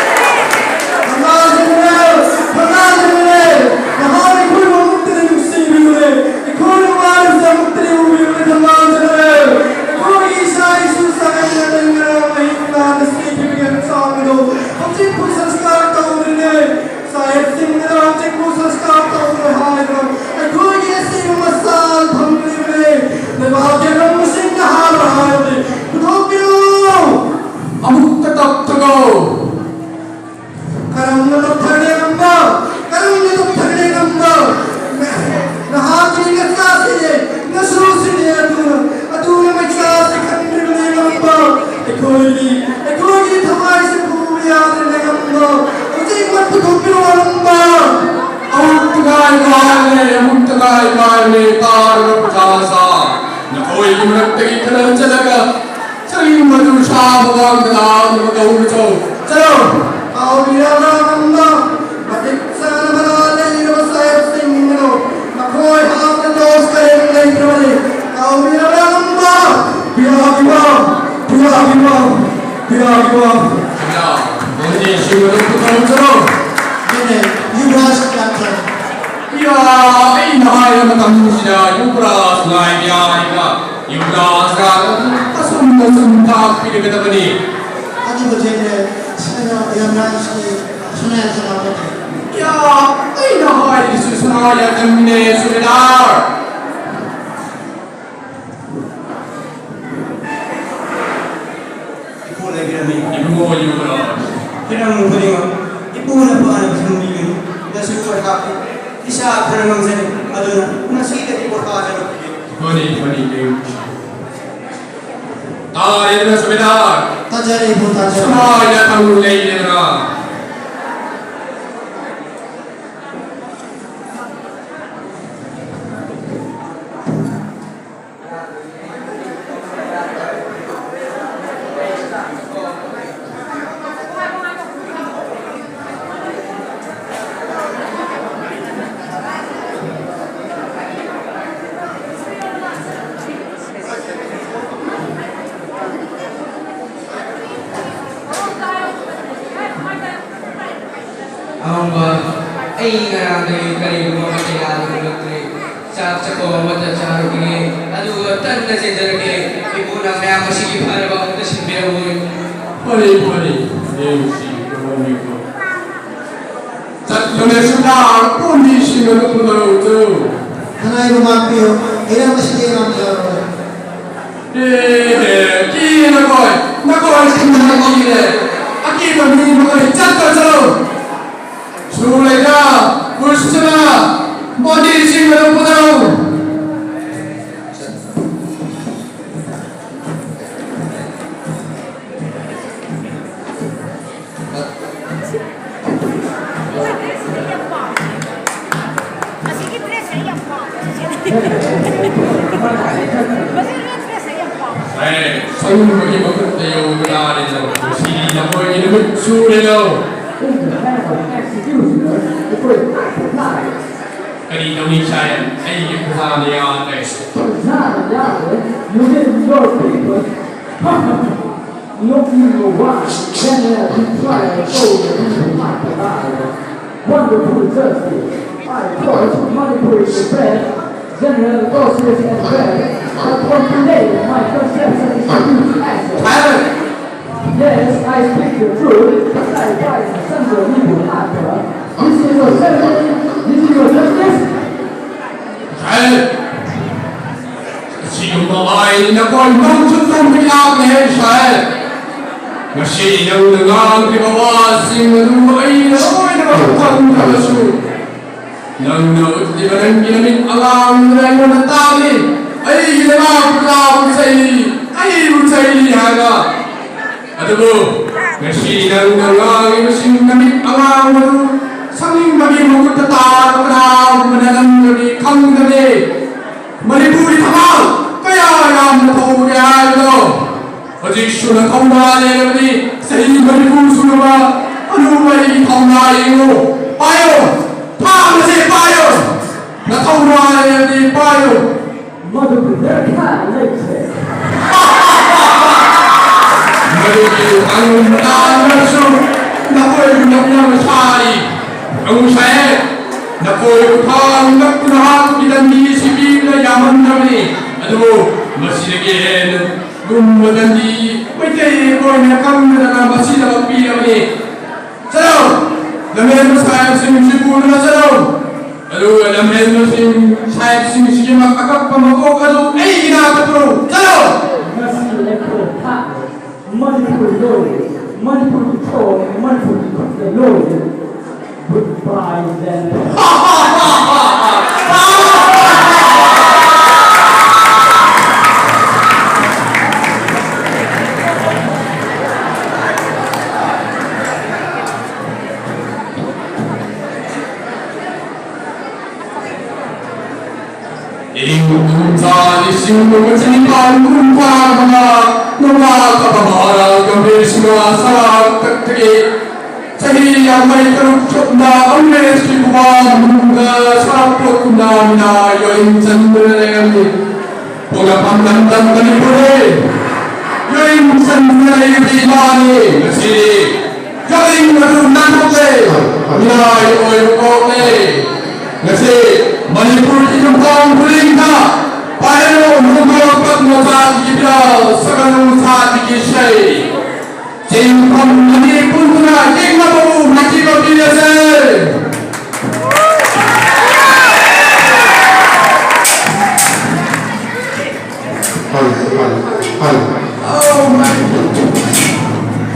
ꯊꯧꯅꯥ ꯖꯦꯅꯔꯦꯜ, ꯊꯧꯅꯥ ꯖꯦꯅꯔꯦꯜ, ꯅꯍꯥꯛ ꯑꯩꯈꯣꯏꯕꯨ ꯑꯃꯨꯛꯇꯗꯤ ꯅꯨꯡꯁꯤꯕꯤꯌꯨꯅꯦ꯫ ꯑꯩꯈꯣꯏꯅ ꯋꯥꯔꯤꯕꯁꯦ ꯑꯃꯨꯛꯇꯗꯤ ꯎꯕꯤꯌꯨꯅꯦ, ꯊꯧꯅꯥ ꯖꯦꯅꯔꯦꯜ꯫ ꯑꯩꯈꯣꯏꯒꯤ ꯏꯆꯥ ꯏꯁꯨ ꯁꯥꯒꯩ ꯅꯥꯇꯩ ꯉꯔꯥꯡ ꯑꯍꯤꯡ ꯂꯥꯟꯗ ꯁꯤꯈꯤꯕꯒꯤ ꯑꯆꯥꯕꯗꯣ ꯍꯧꯖꯤꯛꯄꯨ ꯁꯪꯁꯀꯥꯔ ꯇꯧꯗ꯭ꯔꯤꯅꯦ꯫ ꯁꯥꯍꯦꯕꯁꯤꯡꯅ ꯍꯧꯖꯤꯛꯄꯨ ꯁꯪꯁꯀꯥꯔ ꯇꯧꯗ꯭ꯔꯦ ꯍꯥꯏꯗꯨꯅ ꯑꯩꯈꯣꯏꯒꯤ ꯑꯁꯤꯕ ꯃꯆꯥ ꯊꯝꯂꯤꯕꯅꯦ꯫ ꯂꯩꯕꯥꯛꯀꯤ ꯑꯉꯝꯕꯁꯤꯡꯅ ꯍꯥꯏꯕ ꯍꯥꯏꯔꯗꯤ ꯄꯨꯊꯣꯛꯄꯤꯔꯣ꯫ ꯑꯃꯨꯛꯇ ꯇꯞꯊꯒꯣ꯫ ꯀꯔꯝꯅ ꯇꯞꯊꯒꯅꯤ ꯉꯝꯕ? ꯀꯔꯝꯅ ꯇꯞꯊꯒꯅꯤ ꯉꯝꯕ? ꯅꯍꯥꯛꯀꯤ ꯅꯆꯥꯁꯤꯅꯦ, ꯅꯁꯨꯁꯤꯅꯦ ꯑꯗꯨꯅ, ꯑꯗꯨꯅ ꯃꯩꯆꯥꯁꯤ ꯈꯟꯗ꯭ꯔꯤꯕꯅꯦ ꯉꯝꯕ꯫ ꯑꯩꯈꯣꯏꯒꯤ, ꯑꯩꯈꯣꯏꯒꯤ ꯊꯋꯥꯏꯁꯤ ꯄꯨꯕ ꯌꯥꯗ꯭ꯔꯤꯕꯅꯦ ꯉꯝꯕ꯫ ꯍꯧꯖꯤꯛꯃꯛ ꯄꯨꯊꯣꯛꯄꯤꯔꯣ ꯉꯝꯕ꯫ ꯑꯃꯨꯛꯇ ꯉꯥꯏꯕ ꯍꯥꯏꯕꯅꯦ, ꯑꯃꯨꯛꯇ ꯉꯥꯏꯕ ꯍꯥꯏꯕꯅꯦ, ꯇꯥꯔꯕ ꯄ꯭ꯔꯖꯥꯁꯥ꯫ ꯅꯈꯣꯏꯒꯤ ꯃꯔꯛꯇꯒꯤ ꯈꯔ ꯆꯠꯂꯒ ꯆꯍꯤ ꯃꯗꯨ ꯁꯥꯕ ꯋꯥꯡꯗ ꯂꯥꯎꯅꯕ ꯀꯧꯔꯨꯆꯣ꯫ ꯆꯠꯂꯣ꯫ ꯀꯥꯎꯕꯤꯔꯕ꯭ꯔꯥ ꯉꯝꯕ? ꯃꯇꯤꯛ ꯆꯥꯅ ꯃꯔꯥ ꯂꯩꯔꯕ ꯁꯥꯍꯦꯕꯁꯤꯡ ꯑꯗꯣ ꯃꯈꯣꯏ ꯍꯥꯞꯅ ꯗꯣꯁ ꯀꯔꯤꯝ ꯂꯩꯇ꯭ꯔꯕꯅꯤ꯫ ꯀꯥꯎꯕꯤꯔꯕ꯭ꯔꯥ ꯉꯝꯕ? ꯄꯤꯔꯛꯑꯣ, ꯄꯤꯔꯛꯑꯣ, ꯄꯤꯔꯛꯑꯣ, ꯄꯤꯔꯛꯑꯣ꯫ ꯄꯤꯔꯛꯑꯣ, ꯄꯤꯔꯛꯑꯣ꯫ ꯏꯅꯥ, ꯃꯣꯍꯅꯤ ꯁꯤꯡ ꯑꯗꯨ ꯄꯨꯊꯣꯛꯆꯔꯣ꯫ ꯃꯤꯅꯦ, ꯌꯨꯕꯔꯥꯖ ꯀꯥꯟꯊꯟ꯫ ꯏꯌꯥ, ꯑꯩꯅ ꯍꯥꯏꯔ ꯃꯇꯝꯁꯤꯗ ꯌꯨꯕꯔꯥꯖ ꯉꯥꯏꯕ ꯌꯥꯔꯤꯕ꯫ ꯌꯨꯝꯗ ꯆꯥꯛ ꯑꯁꯨꯝ ꯑꯁꯨꯝ ꯊꯥꯛꯄꯤꯔꯒꯗꯕꯅꯤ꯫ ꯑꯗꯨꯕꯨ ꯖꯦꯅꯔꯦꯜ, ꯁꯅꯥ ꯌꯥꯝꯔꯥꯡꯁꯤ ꯁꯅꯥ ꯌꯥꯝꯔꯥꯡ ꯅꯠꯇꯦ꯫ ꯌꯥ, ꯑꯩꯅ ꯍꯥꯏꯔꯤꯁꯤ ꯁꯅꯥ ꯌꯥꯝꯔꯥꯡꯅꯦ, ꯁꯨꯕꯦꯗꯥꯔ꯫ ꯏꯀꯣ ꯂꯩꯕꯤꯔꯝꯃꯤ꯫ ꯏꯕꯨꯡꯉꯣ ꯌꯨꯕꯔꯥꯖ꯫ ꯍꯤꯔꯝ ꯈꯨꯗꯤꯡꯃꯛ ꯎꯅ ꯐꯅꯕ ꯊꯝꯕꯤꯒꯅꯨ꯫ ꯅꯁꯨ ꯄꯣꯊꯥꯕꯤ꯫ ꯏꯁꯥ ꯈꯔ ꯉꯝꯖꯔꯦ꯫ ꯑꯗꯨꯅ ꯉꯁꯤꯗꯒꯤ ꯄꯣꯊꯥꯖꯔꯛꯈꯤꯒꯦ꯫ ꯐꯅꯤ, ꯐꯅꯤ, ꯂꯩꯔꯨꯁꯤ꯫ ꯇꯥꯔꯦꯗꯅ ꯁꯨꯕꯦꯗꯥꯔ? ꯇꯥꯖꯔꯦ, ꯏꯕꯨꯡ, ꯇꯥꯖꯔꯦ꯫ ꯁꯨꯃꯥꯏꯅ ꯇꯧ ꯂꯩꯔꯦꯗꯅ꯫ ꯑꯍꯣꯡꯕ, ꯑꯩ ꯉꯔꯥꯡꯗꯒꯤ ꯀꯔꯤꯒꯨꯝꯕ ꯃꯊꯦꯜ ꯂꯥꯡꯗꯨꯅ ꯂꯩ꯫ ꯆꯥꯛ ꯆꯥꯛꯈꯣꯝ ꯑꯃꯇ ꯆꯥꯔꯨꯈꯤꯒꯦ, ꯑꯗꯨꯒ ꯇꯟꯅ ꯆꯦꯟꯖꯔꯛꯀꯦ꯫ ꯏꯄꯨꯅ ꯃꯌꯥꯝ ꯑꯁꯤꯒꯤ ꯐꯅꯕ ꯑꯃꯨꯛꯇ ꯁꯤꯟꯕꯤꯔꯝꯃꯣꯏ꯫ ꯐꯔꯦ, ꯐꯔꯦ, ꯂꯦꯡꯁꯤ ꯂꯨꯍꯣꯡꯂꯤꯕ꯫ ꯆꯠꯂꯨꯅꯦ ꯁꯨꯗꯥ, ꯄꯣꯟꯕꯤꯁꯤꯡ ꯑꯗꯨ ꯄꯨꯅꯔꯧꯆꯣ꯫ ꯈꯅꯥꯏꯕꯨ ꯉꯥꯛꯄꯤꯌꯨ, ꯏꯔꯝ ꯑꯁꯤꯗꯤ ꯉꯝꯖꯔꯔꯣꯏ꯫ ꯑꯦ, ꯀꯤꯅꯦ ꯅꯈꯣꯏ, ꯅꯈꯣꯏ ꯁꯤꯡꯅ ꯀꯤꯅꯦ꯫ ꯑꯀꯤꯕ ꯃꯤ ꯃꯈꯩ ꯆꯠꯈ꯭ꯔꯁꯅꯨ꯫ ꯁꯨ ꯂꯩꯇ꯭ꯔꯥ? ꯄꯨꯁꯤꯅ ꯕꯣꯗꯤꯁꯤꯡ ꯑꯗꯨ ꯄꯨꯊꯔꯛꯎ꯫ ꯑꯁꯤꯒꯤ ꯗ꯭ꯔꯦꯁꯁꯦ ꯑꯩ ꯌꯥꯝ ꯄꯥꯝꯃꯦ꯫ ꯃꯁꯤ ꯔꯦꯗ ꯗ꯭ꯔꯦꯁꯁꯦ ꯑꯩ ꯌꯥꯝ ꯄꯥꯝꯃꯦ꯫ ꯑꯦ, ꯁꯒꯨꯝꯕꯒꯤ ꯃꯈꯨꯠꯇ ꯌꯧꯕ ꯌꯥꯔꯦꯗꯣ꯫ ꯉꯁꯤꯗꯤ ꯅꯈꯣꯏꯒꯤ ꯅꯨꯃꯤꯠ ꯁꯨꯔꯦꯗꯣ꯫ ꯀꯔꯤ ꯇꯧꯅꯤ ꯁꯥꯏ? ꯑꯩꯒꯤ ꯈꯨꯊꯥꯅ ꯌꯥꯗ꯭ꯔꯦ꯫ ꯈꯨꯊꯥꯅ ꯌꯥꯗ꯭ꯔꯦ? You didn't know people. Look you were one, then uh, we try and go to the Wonderful Thursday. I brought Manipuri to bed, General Gossip and bread, but from today my conception is to use access. Yes, I speak the truth, but I buy the Sandra Nibu Akra. This is your service, this is your justice. Israel, ꯑꯁꯤꯒꯨꯝꯕ ꯋꯥꯍꯩ ꯅꯈꯣꯏ ꯅꯣꯡꯁꯨ ꯇꯝꯕ ꯌꯥꯕꯅꯤ, ꯏꯁꯔꯥꯌꯦꯜ꯫ ꯉꯁꯤ ꯅꯪꯅ ꯉꯥꯡꯈꯤꯕ ꯋꯥꯁꯤꯡ ꯑꯗꯨ ꯑꯩꯅ ꯂꯣꯏꯅꯃꯛ ꯈꯪꯗ꯭ꯔꯕꯁꯨ, ꯅꯪꯅ ꯎꯠꯂꯤꯕ ꯅꯪꯒꯤ ꯅꯃꯤꯠ ꯑꯉꯥꯡꯗꯨꯅ ꯑꯩꯉꯣꯟꯗ ꯇꯥꯛꯂꯤ, ꯑꯩꯒꯤ ꯂꯩꯕꯥꯛꯄꯨ ꯆꯩ, ꯑꯩꯕꯨ ꯆꯩ ꯍꯥꯏꯅ꯫ ꯑꯗꯨꯕꯨ ꯉꯁꯤ ꯅꯪꯅ ꯉꯥꯡꯂꯤꯕꯁꯤꯡ ꯅꯃꯤꯠ ꯑꯉꯥꯡꯕꯗꯨ ꯁꯛꯅꯤꯡꯕꯒꯤ ꯃꯍꯨꯠꯇ ꯇꯥꯔꯕ ꯀꯅꯥꯒꯨꯝꯕꯅ ꯅꯪꯒꯅꯤ ꯈꯪꯒꯅꯤ꯫ ꯃꯅꯤꯄꯨꯔꯒꯤ ꯊꯕꯛ ꯀꯌꯥ ꯌꯥꯝꯅ ꯇꯧꯒꯦ ꯍꯥꯏꯕꯗꯣ ꯍꯧꯖꯤꯛꯁꯨ ꯅꯊꯧꯅꯥ ꯂꯩꯔꯕꯗꯤ ꯆꯍꯤ ꯃꯔꯤꯐꯨ ꯁꯨꯔꯕ ꯑꯅꯨꯕ ꯑꯩꯒꯤ ꯊꯧꯅꯥ ꯌꯦꯡꯉꯨ꯫ ꯄꯥꯏꯌꯨ, ꯊꯥꯡ ꯑꯁꯤ ꯄꯥꯏꯌꯨ, ꯅꯊꯧꯅꯥ ꯂꯩꯔꯕꯗꯤ ꯄꯥꯏꯌꯨ꯫ ꯃꯗꯨꯕꯨ ꯗꯔꯀꯥꯔ ꯂꯩꯇ꯭ꯔꯦ꯫ ꯃꯗꯨꯒꯤ ꯑꯉꯝꯕ ꯇꯥꯟꯅꯔꯁꯨ ꯅꯈꯣꯏꯕꯨ ꯅꯣꯛꯅꯕ ꯁꯥꯔꯤ꯫ ꯑꯃꯨꯛ ꯁꯥꯏꯌꯦ, ꯅꯈꯣꯏꯕꯨ ꯊꯥꯡ ꯅꯛꯇꯨꯅ ꯍꯥꯠꯄꯒꯤ ꯗꯟꯗꯤ ꯑꯁꯤ ꯄꯤꯕꯗ ꯌꯥꯝꯃꯟꯗ꯭ꯔꯕꯅꯤ꯫ ꯑꯗꯨꯕꯨ ꯃꯁꯤꯗꯒꯤ ꯍꯦꯟꯅ ꯂꯨꯝꯕ ꯗꯟꯗꯤ ꯃꯩꯇꯩ ꯑꯩꯈꯣꯏꯅ ꯈꯪꯗꯅ ꯃꯁꯤꯗꯃꯛ ꯄꯤꯔꯕꯅꯤ꯫ ꯆꯠꯂꯣ! ꯂꯝꯍꯦꯟꯕ ꯁꯥꯍꯦꯕꯁꯤꯡꯁꯤ ꯄꯨꯗꯨꯅ ꯆꯠꯂꯣ! ꯑꯗꯨꯒ ꯂꯝꯍꯦꯟꯕꯁꯤꯡ ꯁꯥꯍꯦꯕꯁꯤꯡꯁꯤꯒꯤ ꯑꯀꯛꯄ ꯃꯀꯣꯛ ꯑꯗꯨ ꯑꯩꯒꯤ ꯅꯥꯛꯇ ꯄꯨꯔꯛꯎ! ꯆꯠꯂꯣ! ꯉꯁꯤ ꯑꯩꯈꯣꯏ ꯊꯥꯛꯂꯦ꯫ ꯃꯅꯤꯄꯨꯔ ꯂꯣꯏꯔꯦ꯫ ꯃꯅꯤꯄꯨꯔꯒꯤ ꯊꯣꯡ ꯃꯅꯤꯄꯨꯔꯒꯤ ꯈꯨꯠꯇ ꯂꯣꯏꯔꯦ꯫ Goodbye, Zen. ꯏꯪ ꯀꯨꯝꯖꯥ ꯂꯤꯁꯤꯡ ꯑꯃ ꯆꯅꯤꯄꯥꯟ ꯀꯨꯟꯊ꯭ꯔꯥ ꯃꯉꯥ, ꯅꯣꯡꯃꯥ ꯀꯕꯥ ꯃꯍꯥꯔꯥꯖ ꯒꯝꯚꯤꯔ ꯁꯤꯡꯍ ꯁꯔꯥꯛꯇꯛꯇꯒꯤ ꯆꯍꯤ ꯌꯥꯡꯈꯩ ꯇꯔꯨꯛ ꯁꯨꯞꯅ ꯑꯪꯒ꯭ꯔꯦꯖꯀꯤ ꯈꯨꯋꯥ ꯃꯅꯨꯡꯗ ꯁꯔꯥꯛ ꯄꯣꯠꯀꯨꯝꯅ ꯃꯤꯅꯥꯏ ꯑꯣꯏꯅ ꯆꯟꯗꯨꯅ ꯂꯩꯔꯝꯃꯤ꯫ ꯄꯣꯛꯅꯐꯝ ꯂꯝꯗꯝ ꯃꯅꯤꯄꯨꯔꯅꯤ꯫ ꯌꯨꯝ ꯆꯟꯗꯨꯅ ꯂꯩꯕꯗꯤ ꯏꯃꯥꯅꯤ꯫ ꯉꯁꯤꯗꯤ ꯌꯥꯔꯤꯡ ꯑꯗꯨ ꯅꯥꯟꯊꯣꯛꯂꯦ꯫ ꯃꯤꯅꯥꯏ ꯑꯣꯏꯕ ꯄꯣꯛꯂꯦ꯫ ꯉꯁꯤ ꯃꯅꯤꯄꯨꯔꯒꯤ ꯌꯨꯝꯊꯣꯡ ꯈꯨꯗꯤꯡꯗ ꯄꯥꯏꯔꯣ ꯅꯣꯡꯊꯣꯛ ꯄꯠ ꯃꯆꯥꯒꯤ ꯐꯤꯔꯥꯜ, ꯁꯒꯅꯨ ꯁꯥꯕꯤꯒꯤ ꯏꯁꯩ꯫ ꯆꯤꯡꯐꯝ ꯑꯅꯤ ꯄꯨꯟꯗꯨꯅ ꯌꯦꯛꯅꯕꯕꯨ ꯃꯥꯏꯊꯤꯕ ꯄꯤꯔꯁꯦ꯫ ꯍꯜ, ꯍꯜ, ꯍꯜ꯫ Oh my God.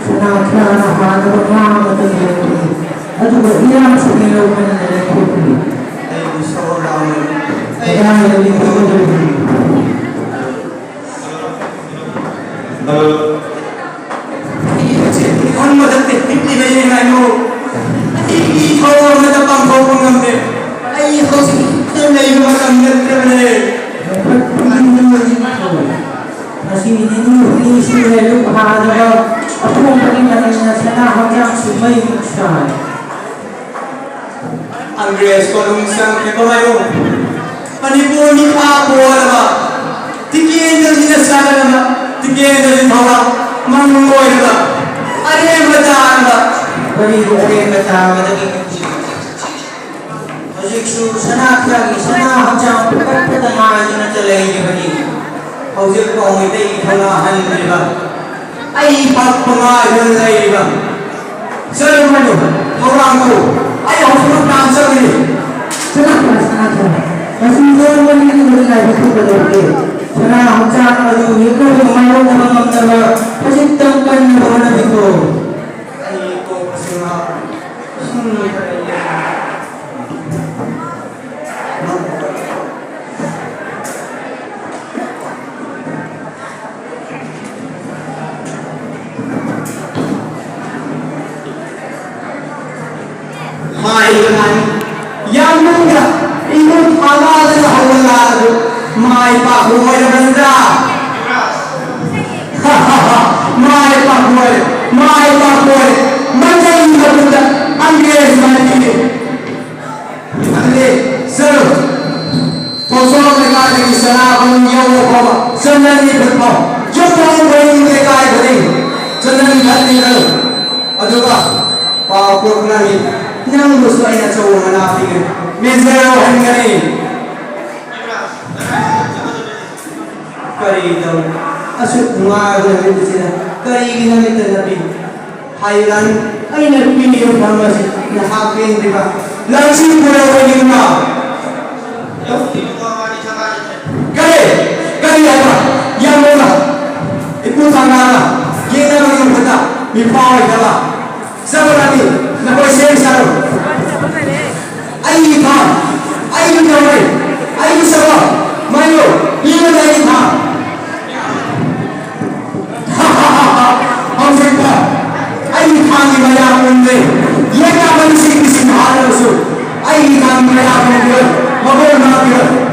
ꯁꯅꯥ ꯈ꯭ꯌꯥꯅ ꯍꯥꯟꯅꯕ ꯉꯥ ꯑꯃꯠꯇ ꯂꯩꯔꯝꯗꯦ, ꯑꯗꯨꯒ ꯏꯔꯥꯡꯁꯤꯡꯅ ꯂꯧꯃꯟꯗꯅ ꯂꯩꯊꯣꯛꯈ꯭ꯔꯦ꯫ ꯀꯗꯥꯏꯗꯒꯤ ꯐꯪꯒꯗꯧꯔꯤꯕꯅꯣ? ꯑꯗꯣ, ꯑꯩ ꯍꯧꯖꯤꯛ ꯈꯪꯕ ꯅꯠꯇꯦ, ꯍꯤꯞꯂꯤꯕ ꯌꯦꯡꯉꯥꯏꯅꯣ꯫ ꯑꯩꯒꯤ ꯊꯧꯔꯝ ꯑꯃꯠꯇ ꯄꯥꯡꯊꯣꯛꯄ ꯉꯝꯗꯦ꯫ ꯑꯩ ꯍꯧꯖꯤꯛ ꯂꯩꯕ ꯃꯇꯝ ꯅꯠꯇ꯭ꯔꯕꯅꯦ꯫ ꯉꯁꯤ ꯅꯤꯅꯤ ꯍꯨꯝꯅꯤ ꯁꯨꯔꯦ ꯂꯨꯞ ꯍꯥꯗꯕ ꯑꯊꯣꯡꯕꯒꯤ ꯃꯅꯝꯅ ꯁꯅꯥ ꯍꯛꯆꯥꯡꯁꯤ ꯃꯩ ꯁꯥꯏ꯫ ꯑꯪꯒ꯭ꯔꯦꯖ ꯀꯣꯅꯨꯡ ꯆꯪꯈꯤꯕ ꯃꯌꯨꯝ ꯃꯅꯤꯄꯨꯔ ꯃꯤꯐꯥ ꯄꯣꯔꯕ, ꯇꯤꯀꯦꯟꯗ꯭ꯔꯖꯤꯠꯅ ꯆꯥꯟꯅꯔꯕ, ꯇꯤꯀꯦꯟꯗ꯭ꯔꯖꯤꯠ ꯐꯥꯎꯕ ꯃꯪ ꯑꯣꯏꯔꯕ, ꯑꯔꯦꯝꯕ ꯇꯥꯔꯕ꯫ ꯀꯔꯤꯕꯨ ꯑꯔꯦꯝꯕ ꯇꯥꯕꯗꯒꯤ ꯍꯧꯖꯤꯛꯁꯨ ꯁꯅꯥ ꯈ꯭ꯌꯥꯒꯤ ꯁꯅꯥ ꯍꯛꯆꯥꯡ ꯐꯒꯠꯄꯗ ꯉꯥꯏꯗꯨꯅꯇ ꯂꯩꯔꯤꯕꯅꯤ꯫ ꯍꯧꯖꯤꯛꯐꯥꯎ ꯃꯩꯇꯩꯒꯤ ꯊꯧꯅꯥ ꯍꯟꯗ꯭ꯔꯤꯕ, ꯑꯩ ꯄꯥꯛꯄ ꯉꯥꯏꯗꯨꯅ ꯂꯩꯔꯤꯕ꯫ ꯆꯠꯂꯨ ꯃꯗꯨ, ꯊꯧꯔꯥꯡ ꯇꯧ꯫ ꯑꯩ ꯍꯧꯖꯤꯛꯃꯛ ꯇꯥꯟ ꯆꯠꯂꯤ꯫ ꯁꯅꯥ ꯈ꯭ꯌꯥ, ꯁꯅꯥ ꯈ꯭ꯌꯥ, ꯃꯁꯤ ꯂꯣꯟꯕ ꯃꯤꯒꯤ ꯂꯥꯏꯕꯛ ꯊꯣꯛꯀꯗꯧꯔꯤꯕꯅꯤ꯫ ꯁꯅꯥ ꯍꯛꯆꯥꯡ ꯑꯗꯨ ꯌꯦꯛꯅꯕ ꯃꯥꯌꯣꯛꯅꯕ ꯉꯝꯅꯕ ꯈꯖꯤꯛꯇꯪ ꯀꯟꯅꯕ ꯍꯣꯠꯅꯕꯤꯈꯣ꯫ ꯑꯩ ꯀꯣꯛ ꯑꯁꯤ ꯉꯥꯎ-, ꯁꯨꯝ ꯂꯩꯔꯦ꯫ ꯃꯥꯏ ꯄꯥꯛꯄ ꯑꯣꯏꯔꯕ ꯅꯠꯇ꯭ꯔꯥ? ꯃꯥꯏ ꯄꯥꯛꯄ ꯑꯣꯏꯔꯦ, ꯃꯥꯏ ꯄꯥꯛꯄ ꯑꯣꯏꯔꯦ꯫ ꯃꯟꯖꯩ ꯃꯈꯨꯠꯇ ꯑꯪꯒ꯭ꯔꯦꯖ ꯃꯥꯏꯕꯤꯒꯤ꯫ ꯑꯗꯨꯗꯤ ꯆꯠꯂꯨ꯫ ꯊꯣꯡꯁꯣꯛ ꯂꯩꯀꯥꯏꯗꯒꯤ ꯁꯅꯥꯕꯨꯡ ꯌꯧꯕ ꯐꯥꯎꯕ ꯆꯟꯗꯟꯒꯤ ꯈꯨꯠ ꯐꯥꯎ ꯌꯨꯝꯊꯣꯡ ꯈꯨꯗꯤꯡ ꯂꯩꯀꯥꯏ ꯈꯨꯗꯤꯡ ꯆꯟꯗꯟ ꯈꯠꯂꯤ ꯈꯜꯂꯨ꯫ ꯑꯗꯨꯒ ꯄꯥꯎ ꯄꯨꯔꯛꯅꯕꯤ ꯅꯪꯕꯨꯁꯨ ꯑꯩꯅ ꯑꯆꯧꯕ ꯃꯅꯥ ꯄꯤꯒꯅꯤ꯫ ꯃꯦꯖꯔ ꯑꯣꯏꯍꯟꯒꯅꯤ꯫ ꯀꯔꯤ ꯇꯧ? ꯑꯁꯨꯛ ꯅꯨꯡꯉꯥꯏꯕ ꯅꯨꯃꯤꯠ ꯑꯁꯤꯗ ꯀꯔꯤꯒꯤ ꯅꯨꯃꯤꯠꯇ ꯅꯨꯄꯤ? ꯍꯥꯏꯔꯥꯟ ꯑꯩꯅ ꯄꯤꯔꯤꯕ ꯐꯝ ꯑꯁꯤ ꯅꯍꯥꯛ ꯌꯦꯡꯗ꯭ꯔꯤꯕ? ꯂꯪꯁꯤ ꯄꯨꯔꯛꯑꯣ ꯌꯦꯡꯕ꯫ ꯀꯔꯤ? ꯀꯔꯤ ꯍꯥꯏꯕ? ꯌꯥꯝꯕꯅ ꯏꯄꯨ ꯊꯪꯒꯥꯅ ꯌꯦꯡꯅꯕꯒꯤ ꯃꯍꯨꯠꯇ ꯃꯤꯐꯥ ꯑꯣꯏꯗꯕ ꯆꯠꯂꯣ ꯅꯪꯗꯤ, ꯅꯈꯣꯏ ꯁꯦꯝ ꯁꯥꯔꯣ꯫ ꯑꯩꯒꯤ ꯐꯥꯝ, ꯑꯩꯒꯤ ꯂꯧꯔꯩ, ꯑꯩꯒꯤ ꯁꯕꯥ, ꯃꯥꯏꯌꯣ, ꯄꯤꯕꯅ ꯑꯩꯒꯤ ꯐꯥꯝ꯫ ꯍꯧꯖꯤꯛꯇ ꯑꯩꯒꯤ ꯐꯥꯝꯒꯤ ꯃꯌꯥꯝ ꯎꯟꯗ꯭ꯔꯦ꯫ ꯌꯦꯟ ꯌꯥꯝꯕꯅ ꯁꯤꯡꯕꯁꯤꯡ ꯍꯥꯠꯂꯕꯁꯨ ꯑꯩꯒꯤ ꯐꯥꯝꯒꯤ ꯃꯌꯥꯝ ꯎꯟꯗ꯭ꯔꯦ꯫ ꯃꯒꯣꯟ ꯃꯥꯡꯗ꯭ꯔꯦ꯫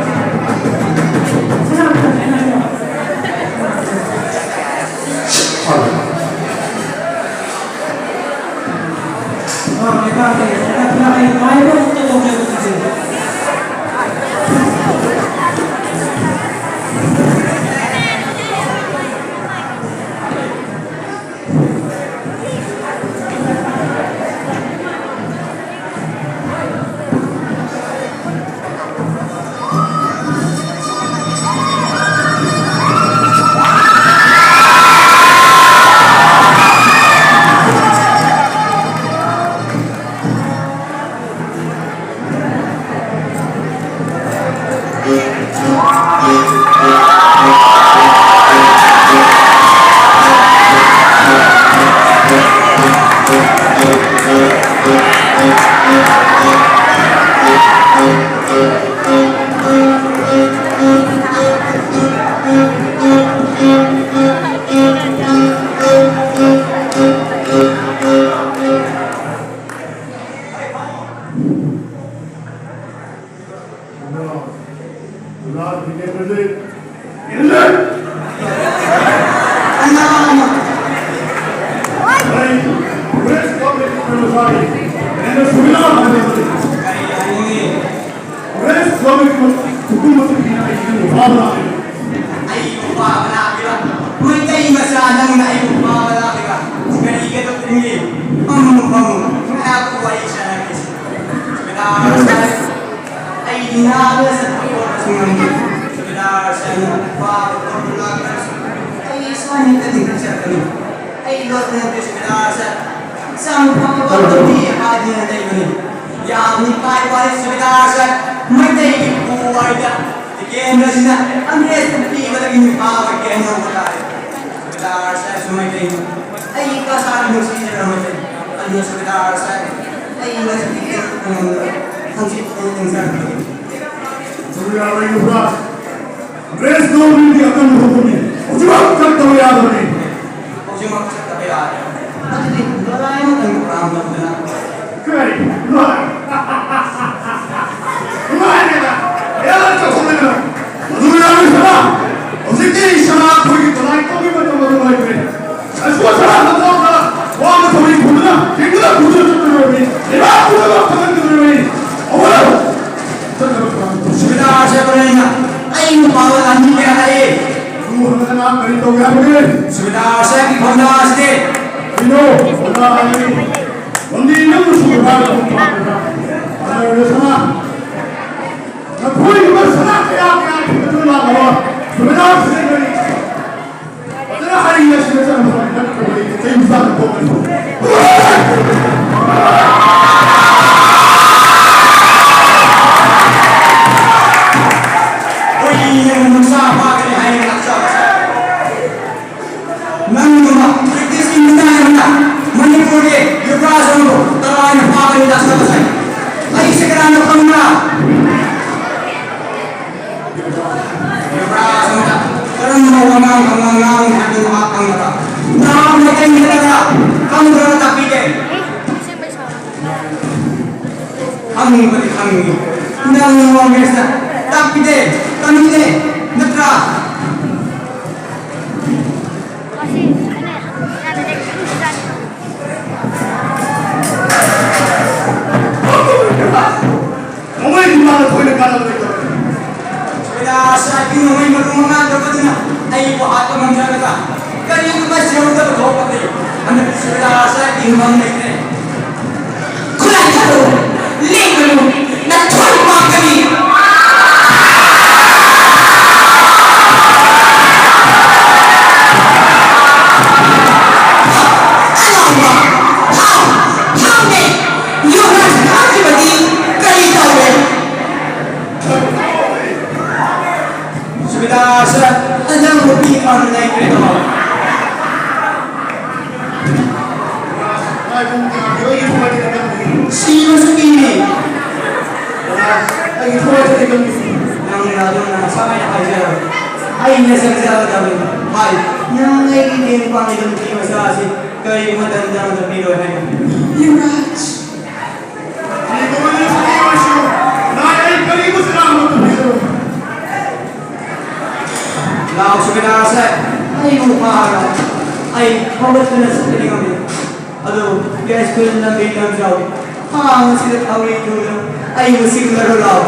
ꯔꯥꯖ ꯕꯤꯖꯦꯟꯗ꯭ꯔꯖꯤꯠ, ꯏꯟꯗ꯭ꯔ! ꯑꯩ ꯋꯦꯁ ꯀꯣꯃꯤꯛ ꯀꯔꯃꯆꯥꯔꯤ ꯑꯦꯟ ꯁꯨꯃꯤꯂꯥ ꯍꯥꯏꯕꯁꯤ꯫ ꯀꯔꯤ ꯍꯥꯏꯅꯤꯡꯉꯤ? ꯋꯦꯁ ꯀꯣꯃꯤꯛ ꯍꯨꯀꯨꯃꯠꯀꯤ ꯑꯩꯒꯤ ꯅꯨꯄꯥ ꯂꯥꯛꯑꯦ꯫ ꯑꯩ ꯅꯨꯄꯥ ꯂꯥꯛꯑꯦꯕ? ꯃꯩꯇꯩ ꯃꯆꯥ ꯅꯪꯅ ꯑꯩ ꯅꯨꯄꯥ ꯂꯥꯛꯑꯦꯕ? ꯀꯔꯤꯒꯤ ꯑꯗꯨꯝ ꯏꯪꯉꯤ? ꯐꯝꯃꯨ, ꯐꯝꯃꯨ, ꯉꯥꯏꯍꯥꯛ ꯋꯥꯔꯤ ꯁꯥꯟꯅꯈꯤꯁꯤ꯫ ꯁꯨꯃꯤꯂꯥ ꯁꯥꯍꯦꯕ, ꯑꯩꯗꯤ ꯅꯥꯗꯅ ꯆꯠꯄ ꯈꯣꯠꯄꯁꯨ ꯉꯝꯗꯦ꯫ ꯁꯨꯕꯦꯗꯥꯔ ꯁꯥꯍꯦꯕꯅ ꯄꯥꯕ ꯈꯣꯠꯄ ꯂꯥꯛꯇ꯭ꯔꯁꯨ ꯑꯩ ꯁꯨꯃꯥꯏꯅ ꯍꯦꯛꯇ ꯂꯤꯡꯈꯠꯆꯔꯛꯀꯅꯤ꯫ ꯑꯩ ꯂꯣꯠꯄ ꯅꯠꯇꯦ ꯁꯨꯕꯦꯗꯥꯔ ꯁꯥꯍꯦꯕ꯫ ꯍꯛꯆꯥꯡ ꯐꯕ ꯄꯥꯝꯕ ꯃꯤ ꯍꯥꯏꯗꯨꯅ ꯂꯩꯕꯅꯤ꯫ ꯌꯥꯝ ꯏꯀꯥꯏ ꯋꯥꯔꯤ ꯁꯨꯕꯦꯗꯥꯔ ꯁꯥꯍꯦꯕ꯫ ꯃꯩꯇꯩꯒꯤ ꯄꯨꯋꯥꯔꯤꯗ ꯇꯤꯀꯦꯟꯗ꯭ꯔꯖꯤꯠꯅ ꯑꯪꯒ꯭ꯔꯦꯖꯇ ꯄꯤꯕꯗꯒꯤ ꯅꯨꯄꯥ ꯑꯣꯏꯒꯦ ꯍꯥꯏꯅ ꯍꯧꯕ ꯇꯥꯔꯦ꯫ ꯁꯨꯕꯦꯗꯥꯔ ꯁꯥꯍꯦꯕꯁꯨ ꯃꯩꯇꯩꯅꯤ꯫ ꯑꯩ ꯀꯁꯥꯔ ꯅꯨꯡꯁꯤꯖꯔꯝꯃꯁꯦ꯫ ꯑꯗꯨꯅ ꯁꯨꯕꯦꯗꯥꯔ ꯁꯥꯍꯦꯕ, ꯑꯩ ꯉꯁꯤꯗꯤ ꯀꯔꯤꯒꯨꯝꯕ ꯍꯪꯆꯤꯠ ꯑꯩ ꯅꯤꯡꯁꯤꯡꯉꯛꯀꯅꯤ꯫ ꯁꯨꯕꯦꯗꯥꯔ ꯂꯩꯔꯕ꯭ꯔꯥ? ꯗ꯭ꯔꯦꯁ ꯂꯧꯕꯒꯤ ꯑꯀꯟꯕ ꯊꯣꯛꯄꯅꯤ꯫ ꯍꯧꯖꯤꯛꯃꯛ ꯆꯠꯇꯕ ꯌꯥꯗꯕꯅꯤ꯫ ꯍꯧꯖꯤꯛꯃꯛ ꯆꯠꯇꯕ ꯌꯥꯗ꯭ꯔꯦ꯫ ꯑꯗꯨꯗꯤ ꯂꯣꯂꯥꯏ ꯑꯃꯇꯪ ꯄ꯭ꯔꯣꯒ꯭ꯔꯥꯝ ꯇꯧꯗꯅ꯫ ꯀꯔꯤ? ꯂꯣꯂꯥꯏ? ꯂꯣꯂꯥꯏꯅꯦꯕ? ꯑꯦ, ꯆꯠꯊꯣꯛꯂꯦꯗꯅ꯫ ꯃꯗꯨ ꯌꯥꯔꯣꯏ ꯁꯅꯥ꯫ ꯍꯧꯖꯤꯛꯇꯤ ꯁꯅꯥ ꯑꯩꯈꯣꯏꯒꯤ ꯂꯣꯂꯥꯏ ꯀꯧꯕꯒꯤ ꯃꯇꯝ ꯑꯗꯨ ꯂꯣꯏꯈ꯭ꯔꯦ꯫ ꯁ꯭ꯀꯨꯜ ꯁꯅꯥ ꯇꯝꯊꯣꯛꯇꯅ ꯋꯥꯡꯅ ꯊꯧꯔꯤ ꯄꯨꯗꯨꯅ, ꯍꯤꯡꯗꯨꯅ ꯄꯨꯗꯨꯅ ꯆꯠꯀꯗꯧꯔꯕꯅꯤ꯫ ꯂꯩꯕꯥꯛ ꯄꯨꯝꯅꯃꯛ ꯊꯥꯒꯠꯀꯗꯧꯔꯕꯅꯤ꯫ ꯍꯧꯒꯠꯂꯣ! ꯆꯠꯅꯕ ꯄ꯭ꯔꯣꯒ꯭ꯔꯥꯝ ꯇꯧꯁꯤ꯫ ꯁꯨꯕꯦꯗꯥꯔ ꯁꯥꯍꯦꯕ ꯂꯩꯅ ꯑꯩ ꯅꯨꯄꯥ ꯂꯥꯟꯃꯤ ꯀꯌꯥ ꯂꯥꯛꯏ꯫ ꯅꯨꯡ ꯍꯪꯗꯅ ꯀꯔꯤ ꯇꯧꯒꯦ ꯍꯥꯏꯕꯒꯦ? ꯁꯨꯕꯦꯗꯥꯔ ꯁꯥꯍꯦꯕꯀꯤ ꯐꯝꯗꯥ ꯑꯁꯤꯗꯤ꯫ ꯀꯩꯅꯣ? ꯐꯝꯗꯥ ꯍꯥꯏꯕꯅꯤ꯫ ꯂꯝꯕꯤ ꯅꯪꯅ ꯁꯨꯕ ꯐꯥꯔꯒ ꯑꯗꯨꯝ ꯄꯥꯝꯒꯗ꯭ꯔꯥ? ꯑꯗꯨ ꯑꯣꯏꯔꯁꯨꯅ ꯅꯈꯣꯏꯒꯨꯝꯕ ꯁꯅꯥ ꯀꯌꯥ ꯀꯌꯥ ꯊꯤꯗꯨꯅ ꯂꯥꯛꯂꯕ ꯁꯨꯕꯦꯗꯥꯔ ꯁꯥꯍꯦꯕꯅꯤ꯫ ꯐꯖꯅ ꯍꯥꯏꯔꯤꯉꯩ ꯑꯁꯤꯗ ꯆꯠꯂꯝꯕ ꯅꯠꯇ꯭ꯔꯕꯗꯤ ꯆꯩ ꯃꯆꯥ ꯑꯗꯨꯝ ꯊꯣꯛꯀꯅꯤ꯫ ꯍꯨꯏꯅ ꯅꯨꯡꯁꯥ ꯐꯥꯒꯅꯤ ꯍꯥꯏꯅ ꯂꯥꯛꯆꯕꯁꯦ꯫ ꯅꯪꯒꯨꯝꯕ ꯕ꯭ꯔꯤꯇꯤꯁꯀꯤ ꯃꯤꯅꯥꯏ ꯑꯃꯅ ꯃꯅꯤꯄꯨꯔꯒꯤ ꯌꯨꯕꯔꯥꯖ ꯑꯃꯕꯨ ꯇꯔꯥꯏꯅ ꯐꯥꯒꯅꯤ ꯂꯥꯛꯆꯕꯁꯦ꯫ ꯑꯩꯁꯦ ꯀꯅꯥꯅꯣ ꯈꯪꯕ꯭ꯔꯥ? ꯌꯨꯕꯔꯥꯖ ꯑꯃꯅ ꯀꯔꯝꯕ ꯋꯥꯉꯥꯡ ꯁꯉꯥꯡ ꯉꯥꯡꯒꯅꯤ ꯍꯥꯏꯕꯗꯨ ꯃꯍꯥꯛ ꯈꯪꯕ꯭ꯔꯥ? ꯅꯍꯥꯛ ꯃꯩꯇꯩ ꯅꯠꯇꯕ꯭ꯔꯥ? ꯈꯪꯗ꯭ꯔꯒ ꯇꯥꯛꯄꯤꯒꯦ꯫ ꯈꯪꯕꯗꯤ ꯈꯪꯉꯤ꯫ ꯅꯪ ꯀꯣꯡꯒ꯭ꯔꯦꯁꯇ ꯇꯥꯛꯄꯤꯗꯦ, ꯇꯝꯕꯤꯗꯦ, ꯅꯠꯇ꯭ꯔꯥ? ꯃꯃꯩ ꯃꯃꯥꯡꯗ ꯊꯣꯏꯅ ꯀꯥꯟꯅꯕ ꯂꯩꯇꯕ꯫ ꯀꯣꯏꯂꯥꯁ ꯍꯥꯏꯕꯤ ꯅꯣꯡꯃꯩ ꯃꯔꯨ ꯃꯉꯥ ꯇꯧꯕꯗꯨꯅ ꯑꯩꯕꯨ ꯍꯥꯠꯄ ꯉꯝꯖꯒꯗ꯭ꯔꯥ? ꯀꯔꯤꯒꯨꯝꯕ ꯁꯤꯍꯧꯗꯕ ꯊꯣꯛꯄꯗꯤ ꯍꯟꯗꯛꯇꯤ ꯀꯣꯏꯂꯥꯁ ꯍꯥꯏꯕꯤ ꯃꯪ ꯂꯩꯇ꯭ꯔꯦ꯫ ꯈꯨꯠꯂꯥꯏ ꯊꯥꯗꯣꯛꯎ, ꯂꯦꯡꯒꯅꯨ, ꯅꯊ꯭ꯋꯥꯏ ꯃꯥꯡꯒꯅꯤ꯫ ꯑꯂꯥꯎꯕ, ꯍꯥꯎ, ꯍꯥꯎꯅꯦ, ꯌꯨꯝꯗ ꯊꯥꯈꯤꯕꯗꯤ ꯀꯔꯤ ꯇꯧꯔꯦ? ꯁꯨꯕꯦꯗꯥꯔ ꯁꯥꯍꯦꯕ, ꯑꯅꯧꯕ ꯅꯨꯄꯤ ꯑꯃ ꯂꯩꯈ꯭ꯔꯦ ꯇꯥꯃꯣ꯫ ꯁꯤꯕꯁꯨ ꯀꯤꯔꯤ꯫ ꯑꯩꯒꯤ ꯊꯋꯥꯏꯁꯦ ꯀꯩꯗꯧꯔꯤ? ꯅꯪꯅ ꯑꯗꯨꯝꯅ ꯉꯁꯥꯏꯅ ꯍꯥꯏꯖꯔꯕ꯫ ꯑꯩꯅ ꯆꯪꯖꯒꯗꯕꯅꯤ꯫ ꯍꯥꯏ, ꯅꯪ ꯑꯩꯒꯤ ꯇꯦꯡ ꯄꯥꯡꯂꯤꯕ ꯅꯨꯄꯤ ꯃꯆꯥ ꯑꯁꯤ ꯀꯔꯤꯒꯨꯝꯕ ꯇꯟꯖꯥ ꯑꯃꯗ ꯄꯤꯔꯣꯏ ꯍꯥꯏꯅ꯫ ꯌꯨꯕꯔꯥꯖ꯫ ꯂꯥꯎ ꯁꯨꯕꯦꯗꯥꯔ ꯁꯥꯍꯦꯕ, ꯑꯩꯕꯨ ꯐꯥꯔꯣ꯫ ꯑꯩ ꯍꯧꯒꯠꯇꯨꯅ ꯆꯠꯄꯗꯤ ꯉꯝꯗꯦ꯫ ꯑꯗꯨꯕꯨ ꯌꯥꯏꯁ꯭ꯀꯨꯜ ꯂꯝꯕꯤ ꯂꯝꯖꯥꯎ ꯊꯥꯡ ꯑꯁꯤꯗ ꯊꯧꯔꯤ ꯇꯨꯗꯨꯅ ꯑꯩꯕꯨ ꯆꯤꯡꯂꯔꯣ ꯂꯥꯎ꯫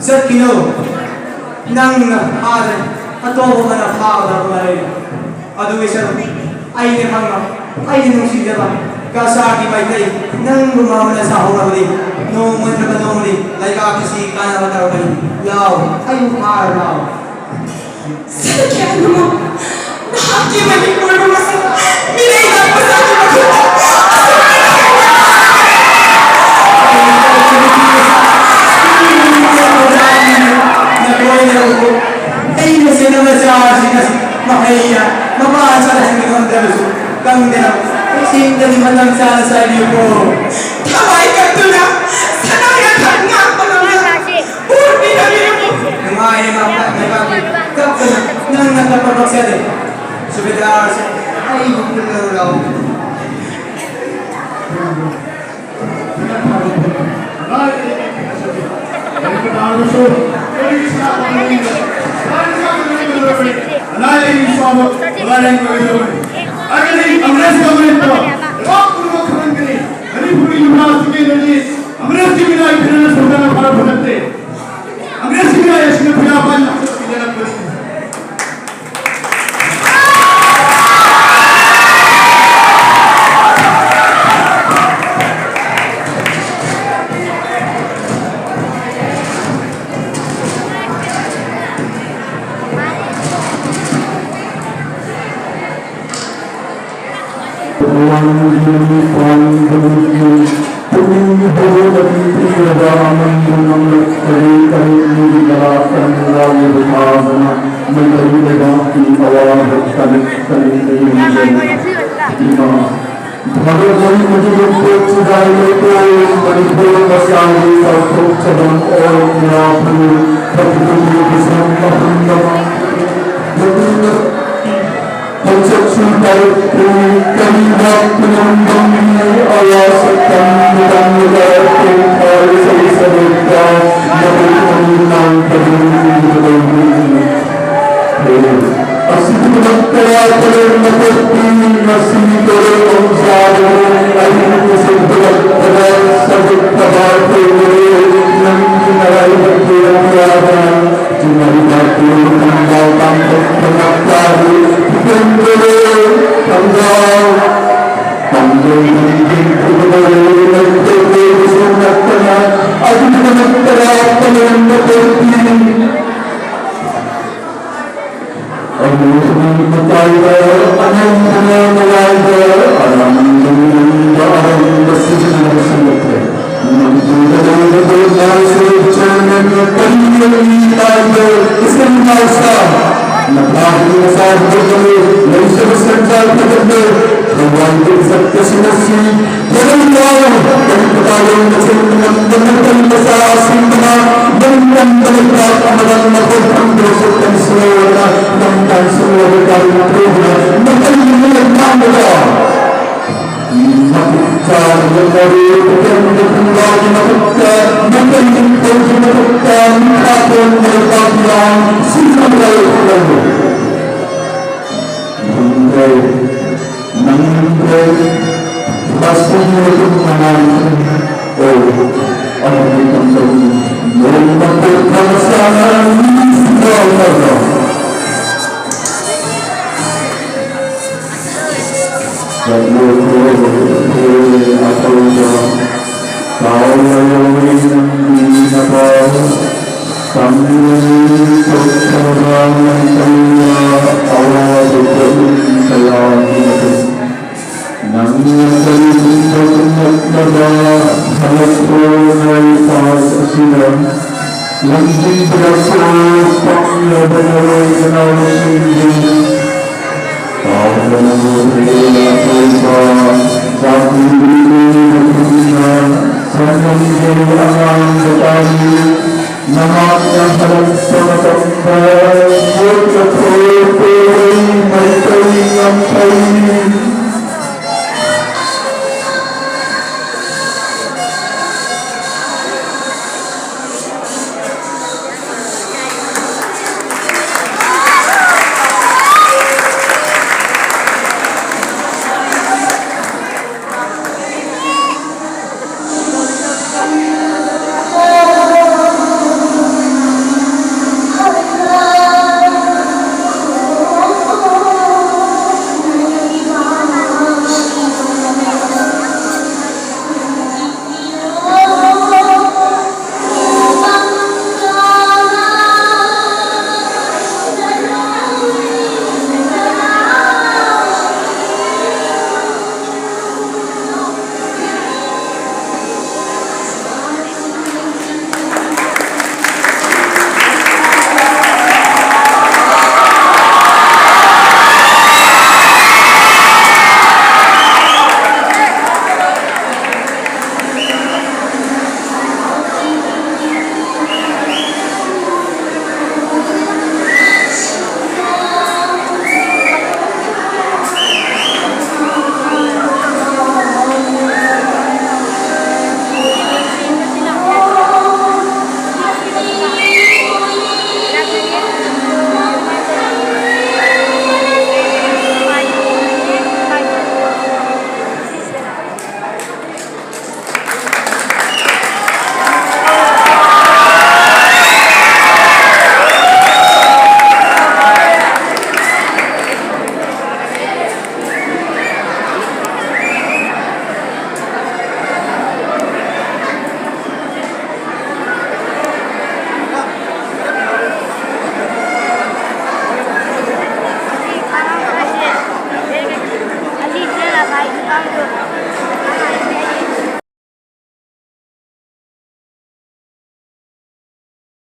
ꯆꯠꯈꯤꯅꯨ꯫ ꯅꯪꯅ ꯐꯥꯗ꯭ꯔꯦ, ꯑꯇꯣꯞꯄ ꯑꯃꯅ ꯐꯥꯒꯗꯕ ꯂꯩꯔꯦ꯫ ꯑꯗꯨꯒꯤ ꯁꯔꯨꯛ ꯑꯩꯅ ꯈꯪꯕ, ꯑꯩꯅ ꯅꯨꯡꯁꯤꯖꯕ ꯀꯁꯥꯔꯒꯤ ꯃꯩꯇꯩ ꯅꯪꯕꯨ ꯃꯥꯡꯍꯟꯅ ꯁꯥꯍꯧꯔꯕꯗꯤ ꯅꯣꯡꯃ ꯅꯠꯇ꯭ꯔꯒ ꯅꯣꯡꯃꯗꯤ ꯂꯩꯕꯥꯛ ꯑꯁꯤ ꯀꯥꯟꯅꯕ ꯇꯧꯔꯛꯀꯅꯤ꯫ ꯂꯥꯎ, ꯑꯩꯕꯨ ꯐꯥꯔ ꯂꯥꯎ꯫ ꯁꯥꯗ꯭ꯌꯥꯅꯨꯃ, ꯅꯍꯥꯛꯀꯤ ꯃꯅꯤꯄꯨꯔ ꯑꯁꯤ ꯃꯤꯔꯩꯕꯥꯛ ꯃꯆꯥꯒꯤ ꯃꯈꯨꯠꯇ ꯑꯩꯅ ꯁꯦꯟꯅꯕ ꯆꯥꯁꯤꯡ ꯑꯁꯤ ꯃꯍꯩꯅ ꯃꯄꯥ ꯆꯥꯁꯤꯡ ꯉꯝꯗ꯭ꯔꯕꯁꯨ ꯀꯪꯗꯅ ꯆꯤꯡꯗꯒꯤ ꯃꯇꯝ ꯆꯥꯅ ꯆꯥꯏꯕꯤꯌꯨꯀꯣ꯫ ꯊꯋꯥꯏ ꯀꯠꯇꯨꯅ ꯁꯅꯥ ꯌꯥꯊꯪ ꯉꯥꯛꯄ ꯉꯝꯂꯕ ꯅꯨꯡꯉꯥꯏꯔꯦ ꯃꯥꯄ ꯂꯩꯕꯥꯛꯀꯤ ꯀꯞꯇꯅ ꯅꯪꯅ ꯀꯞꯄ ꯄꯛꯆꯗꯦ꯫ ꯁꯨꯕꯦꯗꯥꯔꯁꯦ ꯑꯩꯕꯨ ꯄꯨꯜꯂꯔꯨ ꯂꯥꯎ꯫ ꯑꯅꯥ ꯑꯌꯦꯛ ꯁꯥꯕ ꯂꯥꯏꯔꯩ ꯑꯣꯏꯒꯗꯕꯅꯤ꯫ ꯑꯩꯈꯣꯏ ꯑꯪꯒ꯭ꯔꯦꯖ ꯒꯚꯔꯟꯃꯦꯟꯠꯇ ꯂꯩꯕꯥꯛ ꯄꯨꯝꯅꯃꯛ ꯈꯪꯍꯟꯒꯅꯤ꯫ ꯃꯅꯤꯄꯨꯔꯒꯤ ꯌꯨꯝꯅꯥꯛꯁꯤꯡꯒꯤ ꯑꯣꯏꯅꯗꯤ ꯑꯪꯒ꯭ꯔꯦꯖꯀꯤ ꯃꯤꯅꯥꯏ ꯐꯅꯅ ꯁꯣꯏꯗꯅ ꯐꯥꯔꯛꯄ ꯅꯠꯇꯦ꯫ ꯑꯪꯒ꯭ꯔꯦꯖꯀꯤ ꯃꯤꯅꯥꯏ ꯑꯁꯤꯅ ꯐꯩꯔꯥ ꯄꯥꯟ ꯄꯤꯅꯔꯛꯄꯅꯤ꯫ ꯄꯨꯛꯅꯤꯡ ꯍꯧꯒꯠꯂꯛꯄꯤꯔꯕ ꯑꯃꯟꯕ ꯉꯝꯂꯛꯇꯕꯤ ꯀꯔꯤ ꯀꯔꯤ ꯀꯂꯥ ꯇꯝꯂꯕ ꯊꯥꯗꯅ ꯃꯩꯇꯩ ꯂꯩꯕꯥꯛꯀꯤ ꯑꯋꯥꯕ ꯀꯔꯤ ꯀꯔꯤ ꯂꯩꯔꯤꯕꯅꯣ? ꯏꯃꯥ, ꯚꯥꯔꯠ ꯃꯅꯤꯄꯨꯔꯒꯤ ꯄꯣꯠ ꯆꯤꯗꯥꯏ ꯂꯩꯀꯣꯜ ꯃꯅꯤꯄꯨꯔ ꯃꯆꯥꯒꯤ ꯆꯥꯎꯊꯣꯛꯆꯕ ꯑꯣꯏꯅ ꯐꯪꯉꯤ꯫ ꯐꯖꯕꯒꯤ ꯄꯩꯁꯥ ꯃꯐꯝꯗ ꯃꯐꯝꯗ ꯈꯣꯡꯆꯠꯁꯨ ꯇꯧꯔꯛꯇ꯭ꯔꯤ꯫ ꯀꯔꯤ ꯋꯥꯠꯄꯅꯣ ꯈꯪꯗꯦ꯫ ꯑꯋꯥ ꯁꯛꯇꯝ ꯃꯇꯝꯗ ꯇꯦꯟꯊꯥꯔꯦ ꯁꯔꯨꯛ ꯁꯔꯨꯛꯇ ꯃꯇꯧ ꯈꯪꯗꯅ ꯀꯔꯤ ꯇꯧꯗꯣꯏꯅꯣ? ꯑꯁꯤꯒꯤꯗꯃꯛꯇ ꯋꯥꯈꯜ ꯃꯊꯛꯀꯤ ꯉꯁꯤ ꯇꯣꯂꯣꯞ ꯆꯥꯗꯅ ꯑꯍꯤꯡ ꯇꯨꯝꯁꯤꯠ ꯐꯥꯗꯕ ꯁꯖꯤꯛ ꯊꯕꯥꯛ ꯇꯧꯕꯗꯨ ꯅꯪꯒꯤ ꯅꯔꯥꯏꯕꯛꯀꯤ ꯂꯝꯕꯤꯗ ꯆꯤꯡꯅꯔꯤꯕ ꯇꯣꯂꯣꯞ ꯊꯝꯕ ꯄꯥꯡꯊꯣꯛꯄ ꯉꯥꯛꯇ ꯊꯤꯖꯤꯟꯕꯗꯨ ꯊꯝꯕ ꯄꯥꯡꯒꯜ ꯊꯝꯖꯤꯟ ꯊꯤꯕꯗ ꯂꯩꯔꯤꯕ ꯇꯣꯂꯣꯞꯁꯨ ꯅꯠꯇꯅ ꯑꯗꯨꯒꯤꯗꯃꯛꯇ ꯋꯥꯈꯜ ꯃꯊꯛꯀꯤ ꯑꯃꯨꯛ ꯃꯇꯥꯏꯗ ꯑꯅꯧꯕꯅ ꯃꯌꯥꯏꯗ ꯑꯔꯥꯡꯕꯅ ꯑꯔꯥꯡꯕ ꯁꯤꯖꯤꯟꯅꯕ ꯁꯦꯝꯒꯠꯈ꯭ꯔꯦ꯫ ꯃꯅꯤꯄꯨꯔꯗ ꯂꯩꯔꯤꯕ ꯂꯥꯏꯁꯨ ꯆꯦꯟꯕ ꯀꯔꯤ ꯀꯔꯤ ꯇꯥꯏꯕ ꯏꯁꯩ ꯅꯥꯎꯁꯥ ꯅꯄꯥꯒꯤ ꯃꯆꯥ ꯍꯧꯒꯠꯂꯦ, ꯂꯩꯖꯕ ꯁꯦꯟꯖꯥ ꯐꯒꯠꯂꯦ, ꯊꯧꯕꯥꯜꯒꯤ ꯏꯖꯠ ꯑꯁꯤ ꯉꯁꯤ ꯌꯦꯡꯉꯨ ꯂꯥꯎ, ꯀꯔꯤ ꯄꯇꯥꯂꯣꯟ ꯃꯆꯦꯜ ꯉꯝꯗꯅ ꯀꯔꯤ ꯃꯆꯥꯁꯤꯡꯗꯅ ꯌꯨꯝ ꯉꯝꯗꯅ ꯂꯩꯕꯥꯛ ꯑꯃꯗ ꯃꯈꯣꯏ ꯐꯪꯗ꯭ꯔꯁꯨ ꯀꯟꯁꯤꯜꯂꯣꯅ ꯅꯝꯗꯥꯡ ꯁꯤꯜꯂꯣꯗ ꯒꯥꯔꯤ ꯄꯨꯗꯨꯅ ꯃꯇꯝ ꯃꯤꯅꯠ ꯃꯥꯡꯕꯗ ꯃꯇꯤꯛ ꯆꯥꯗꯅ ꯅꯪꯅ ꯀꯔꯤꯒꯨꯝꯕ ꯀꯨꯝꯂꯛꯂꯕ ꯍꯜꯂꯛꯄ ꯅꯣꯏ ꯄꯥꯎ ꯑꯁꯤꯗ ꯂꯝꯖꯤꯡꯕꯤꯔꯛꯄ ꯄꯪꯂꯕ ꯅꯣꯏ ꯅꯅꯥꯎꯁꯤꯡꯕꯨ ꯄꯥꯎ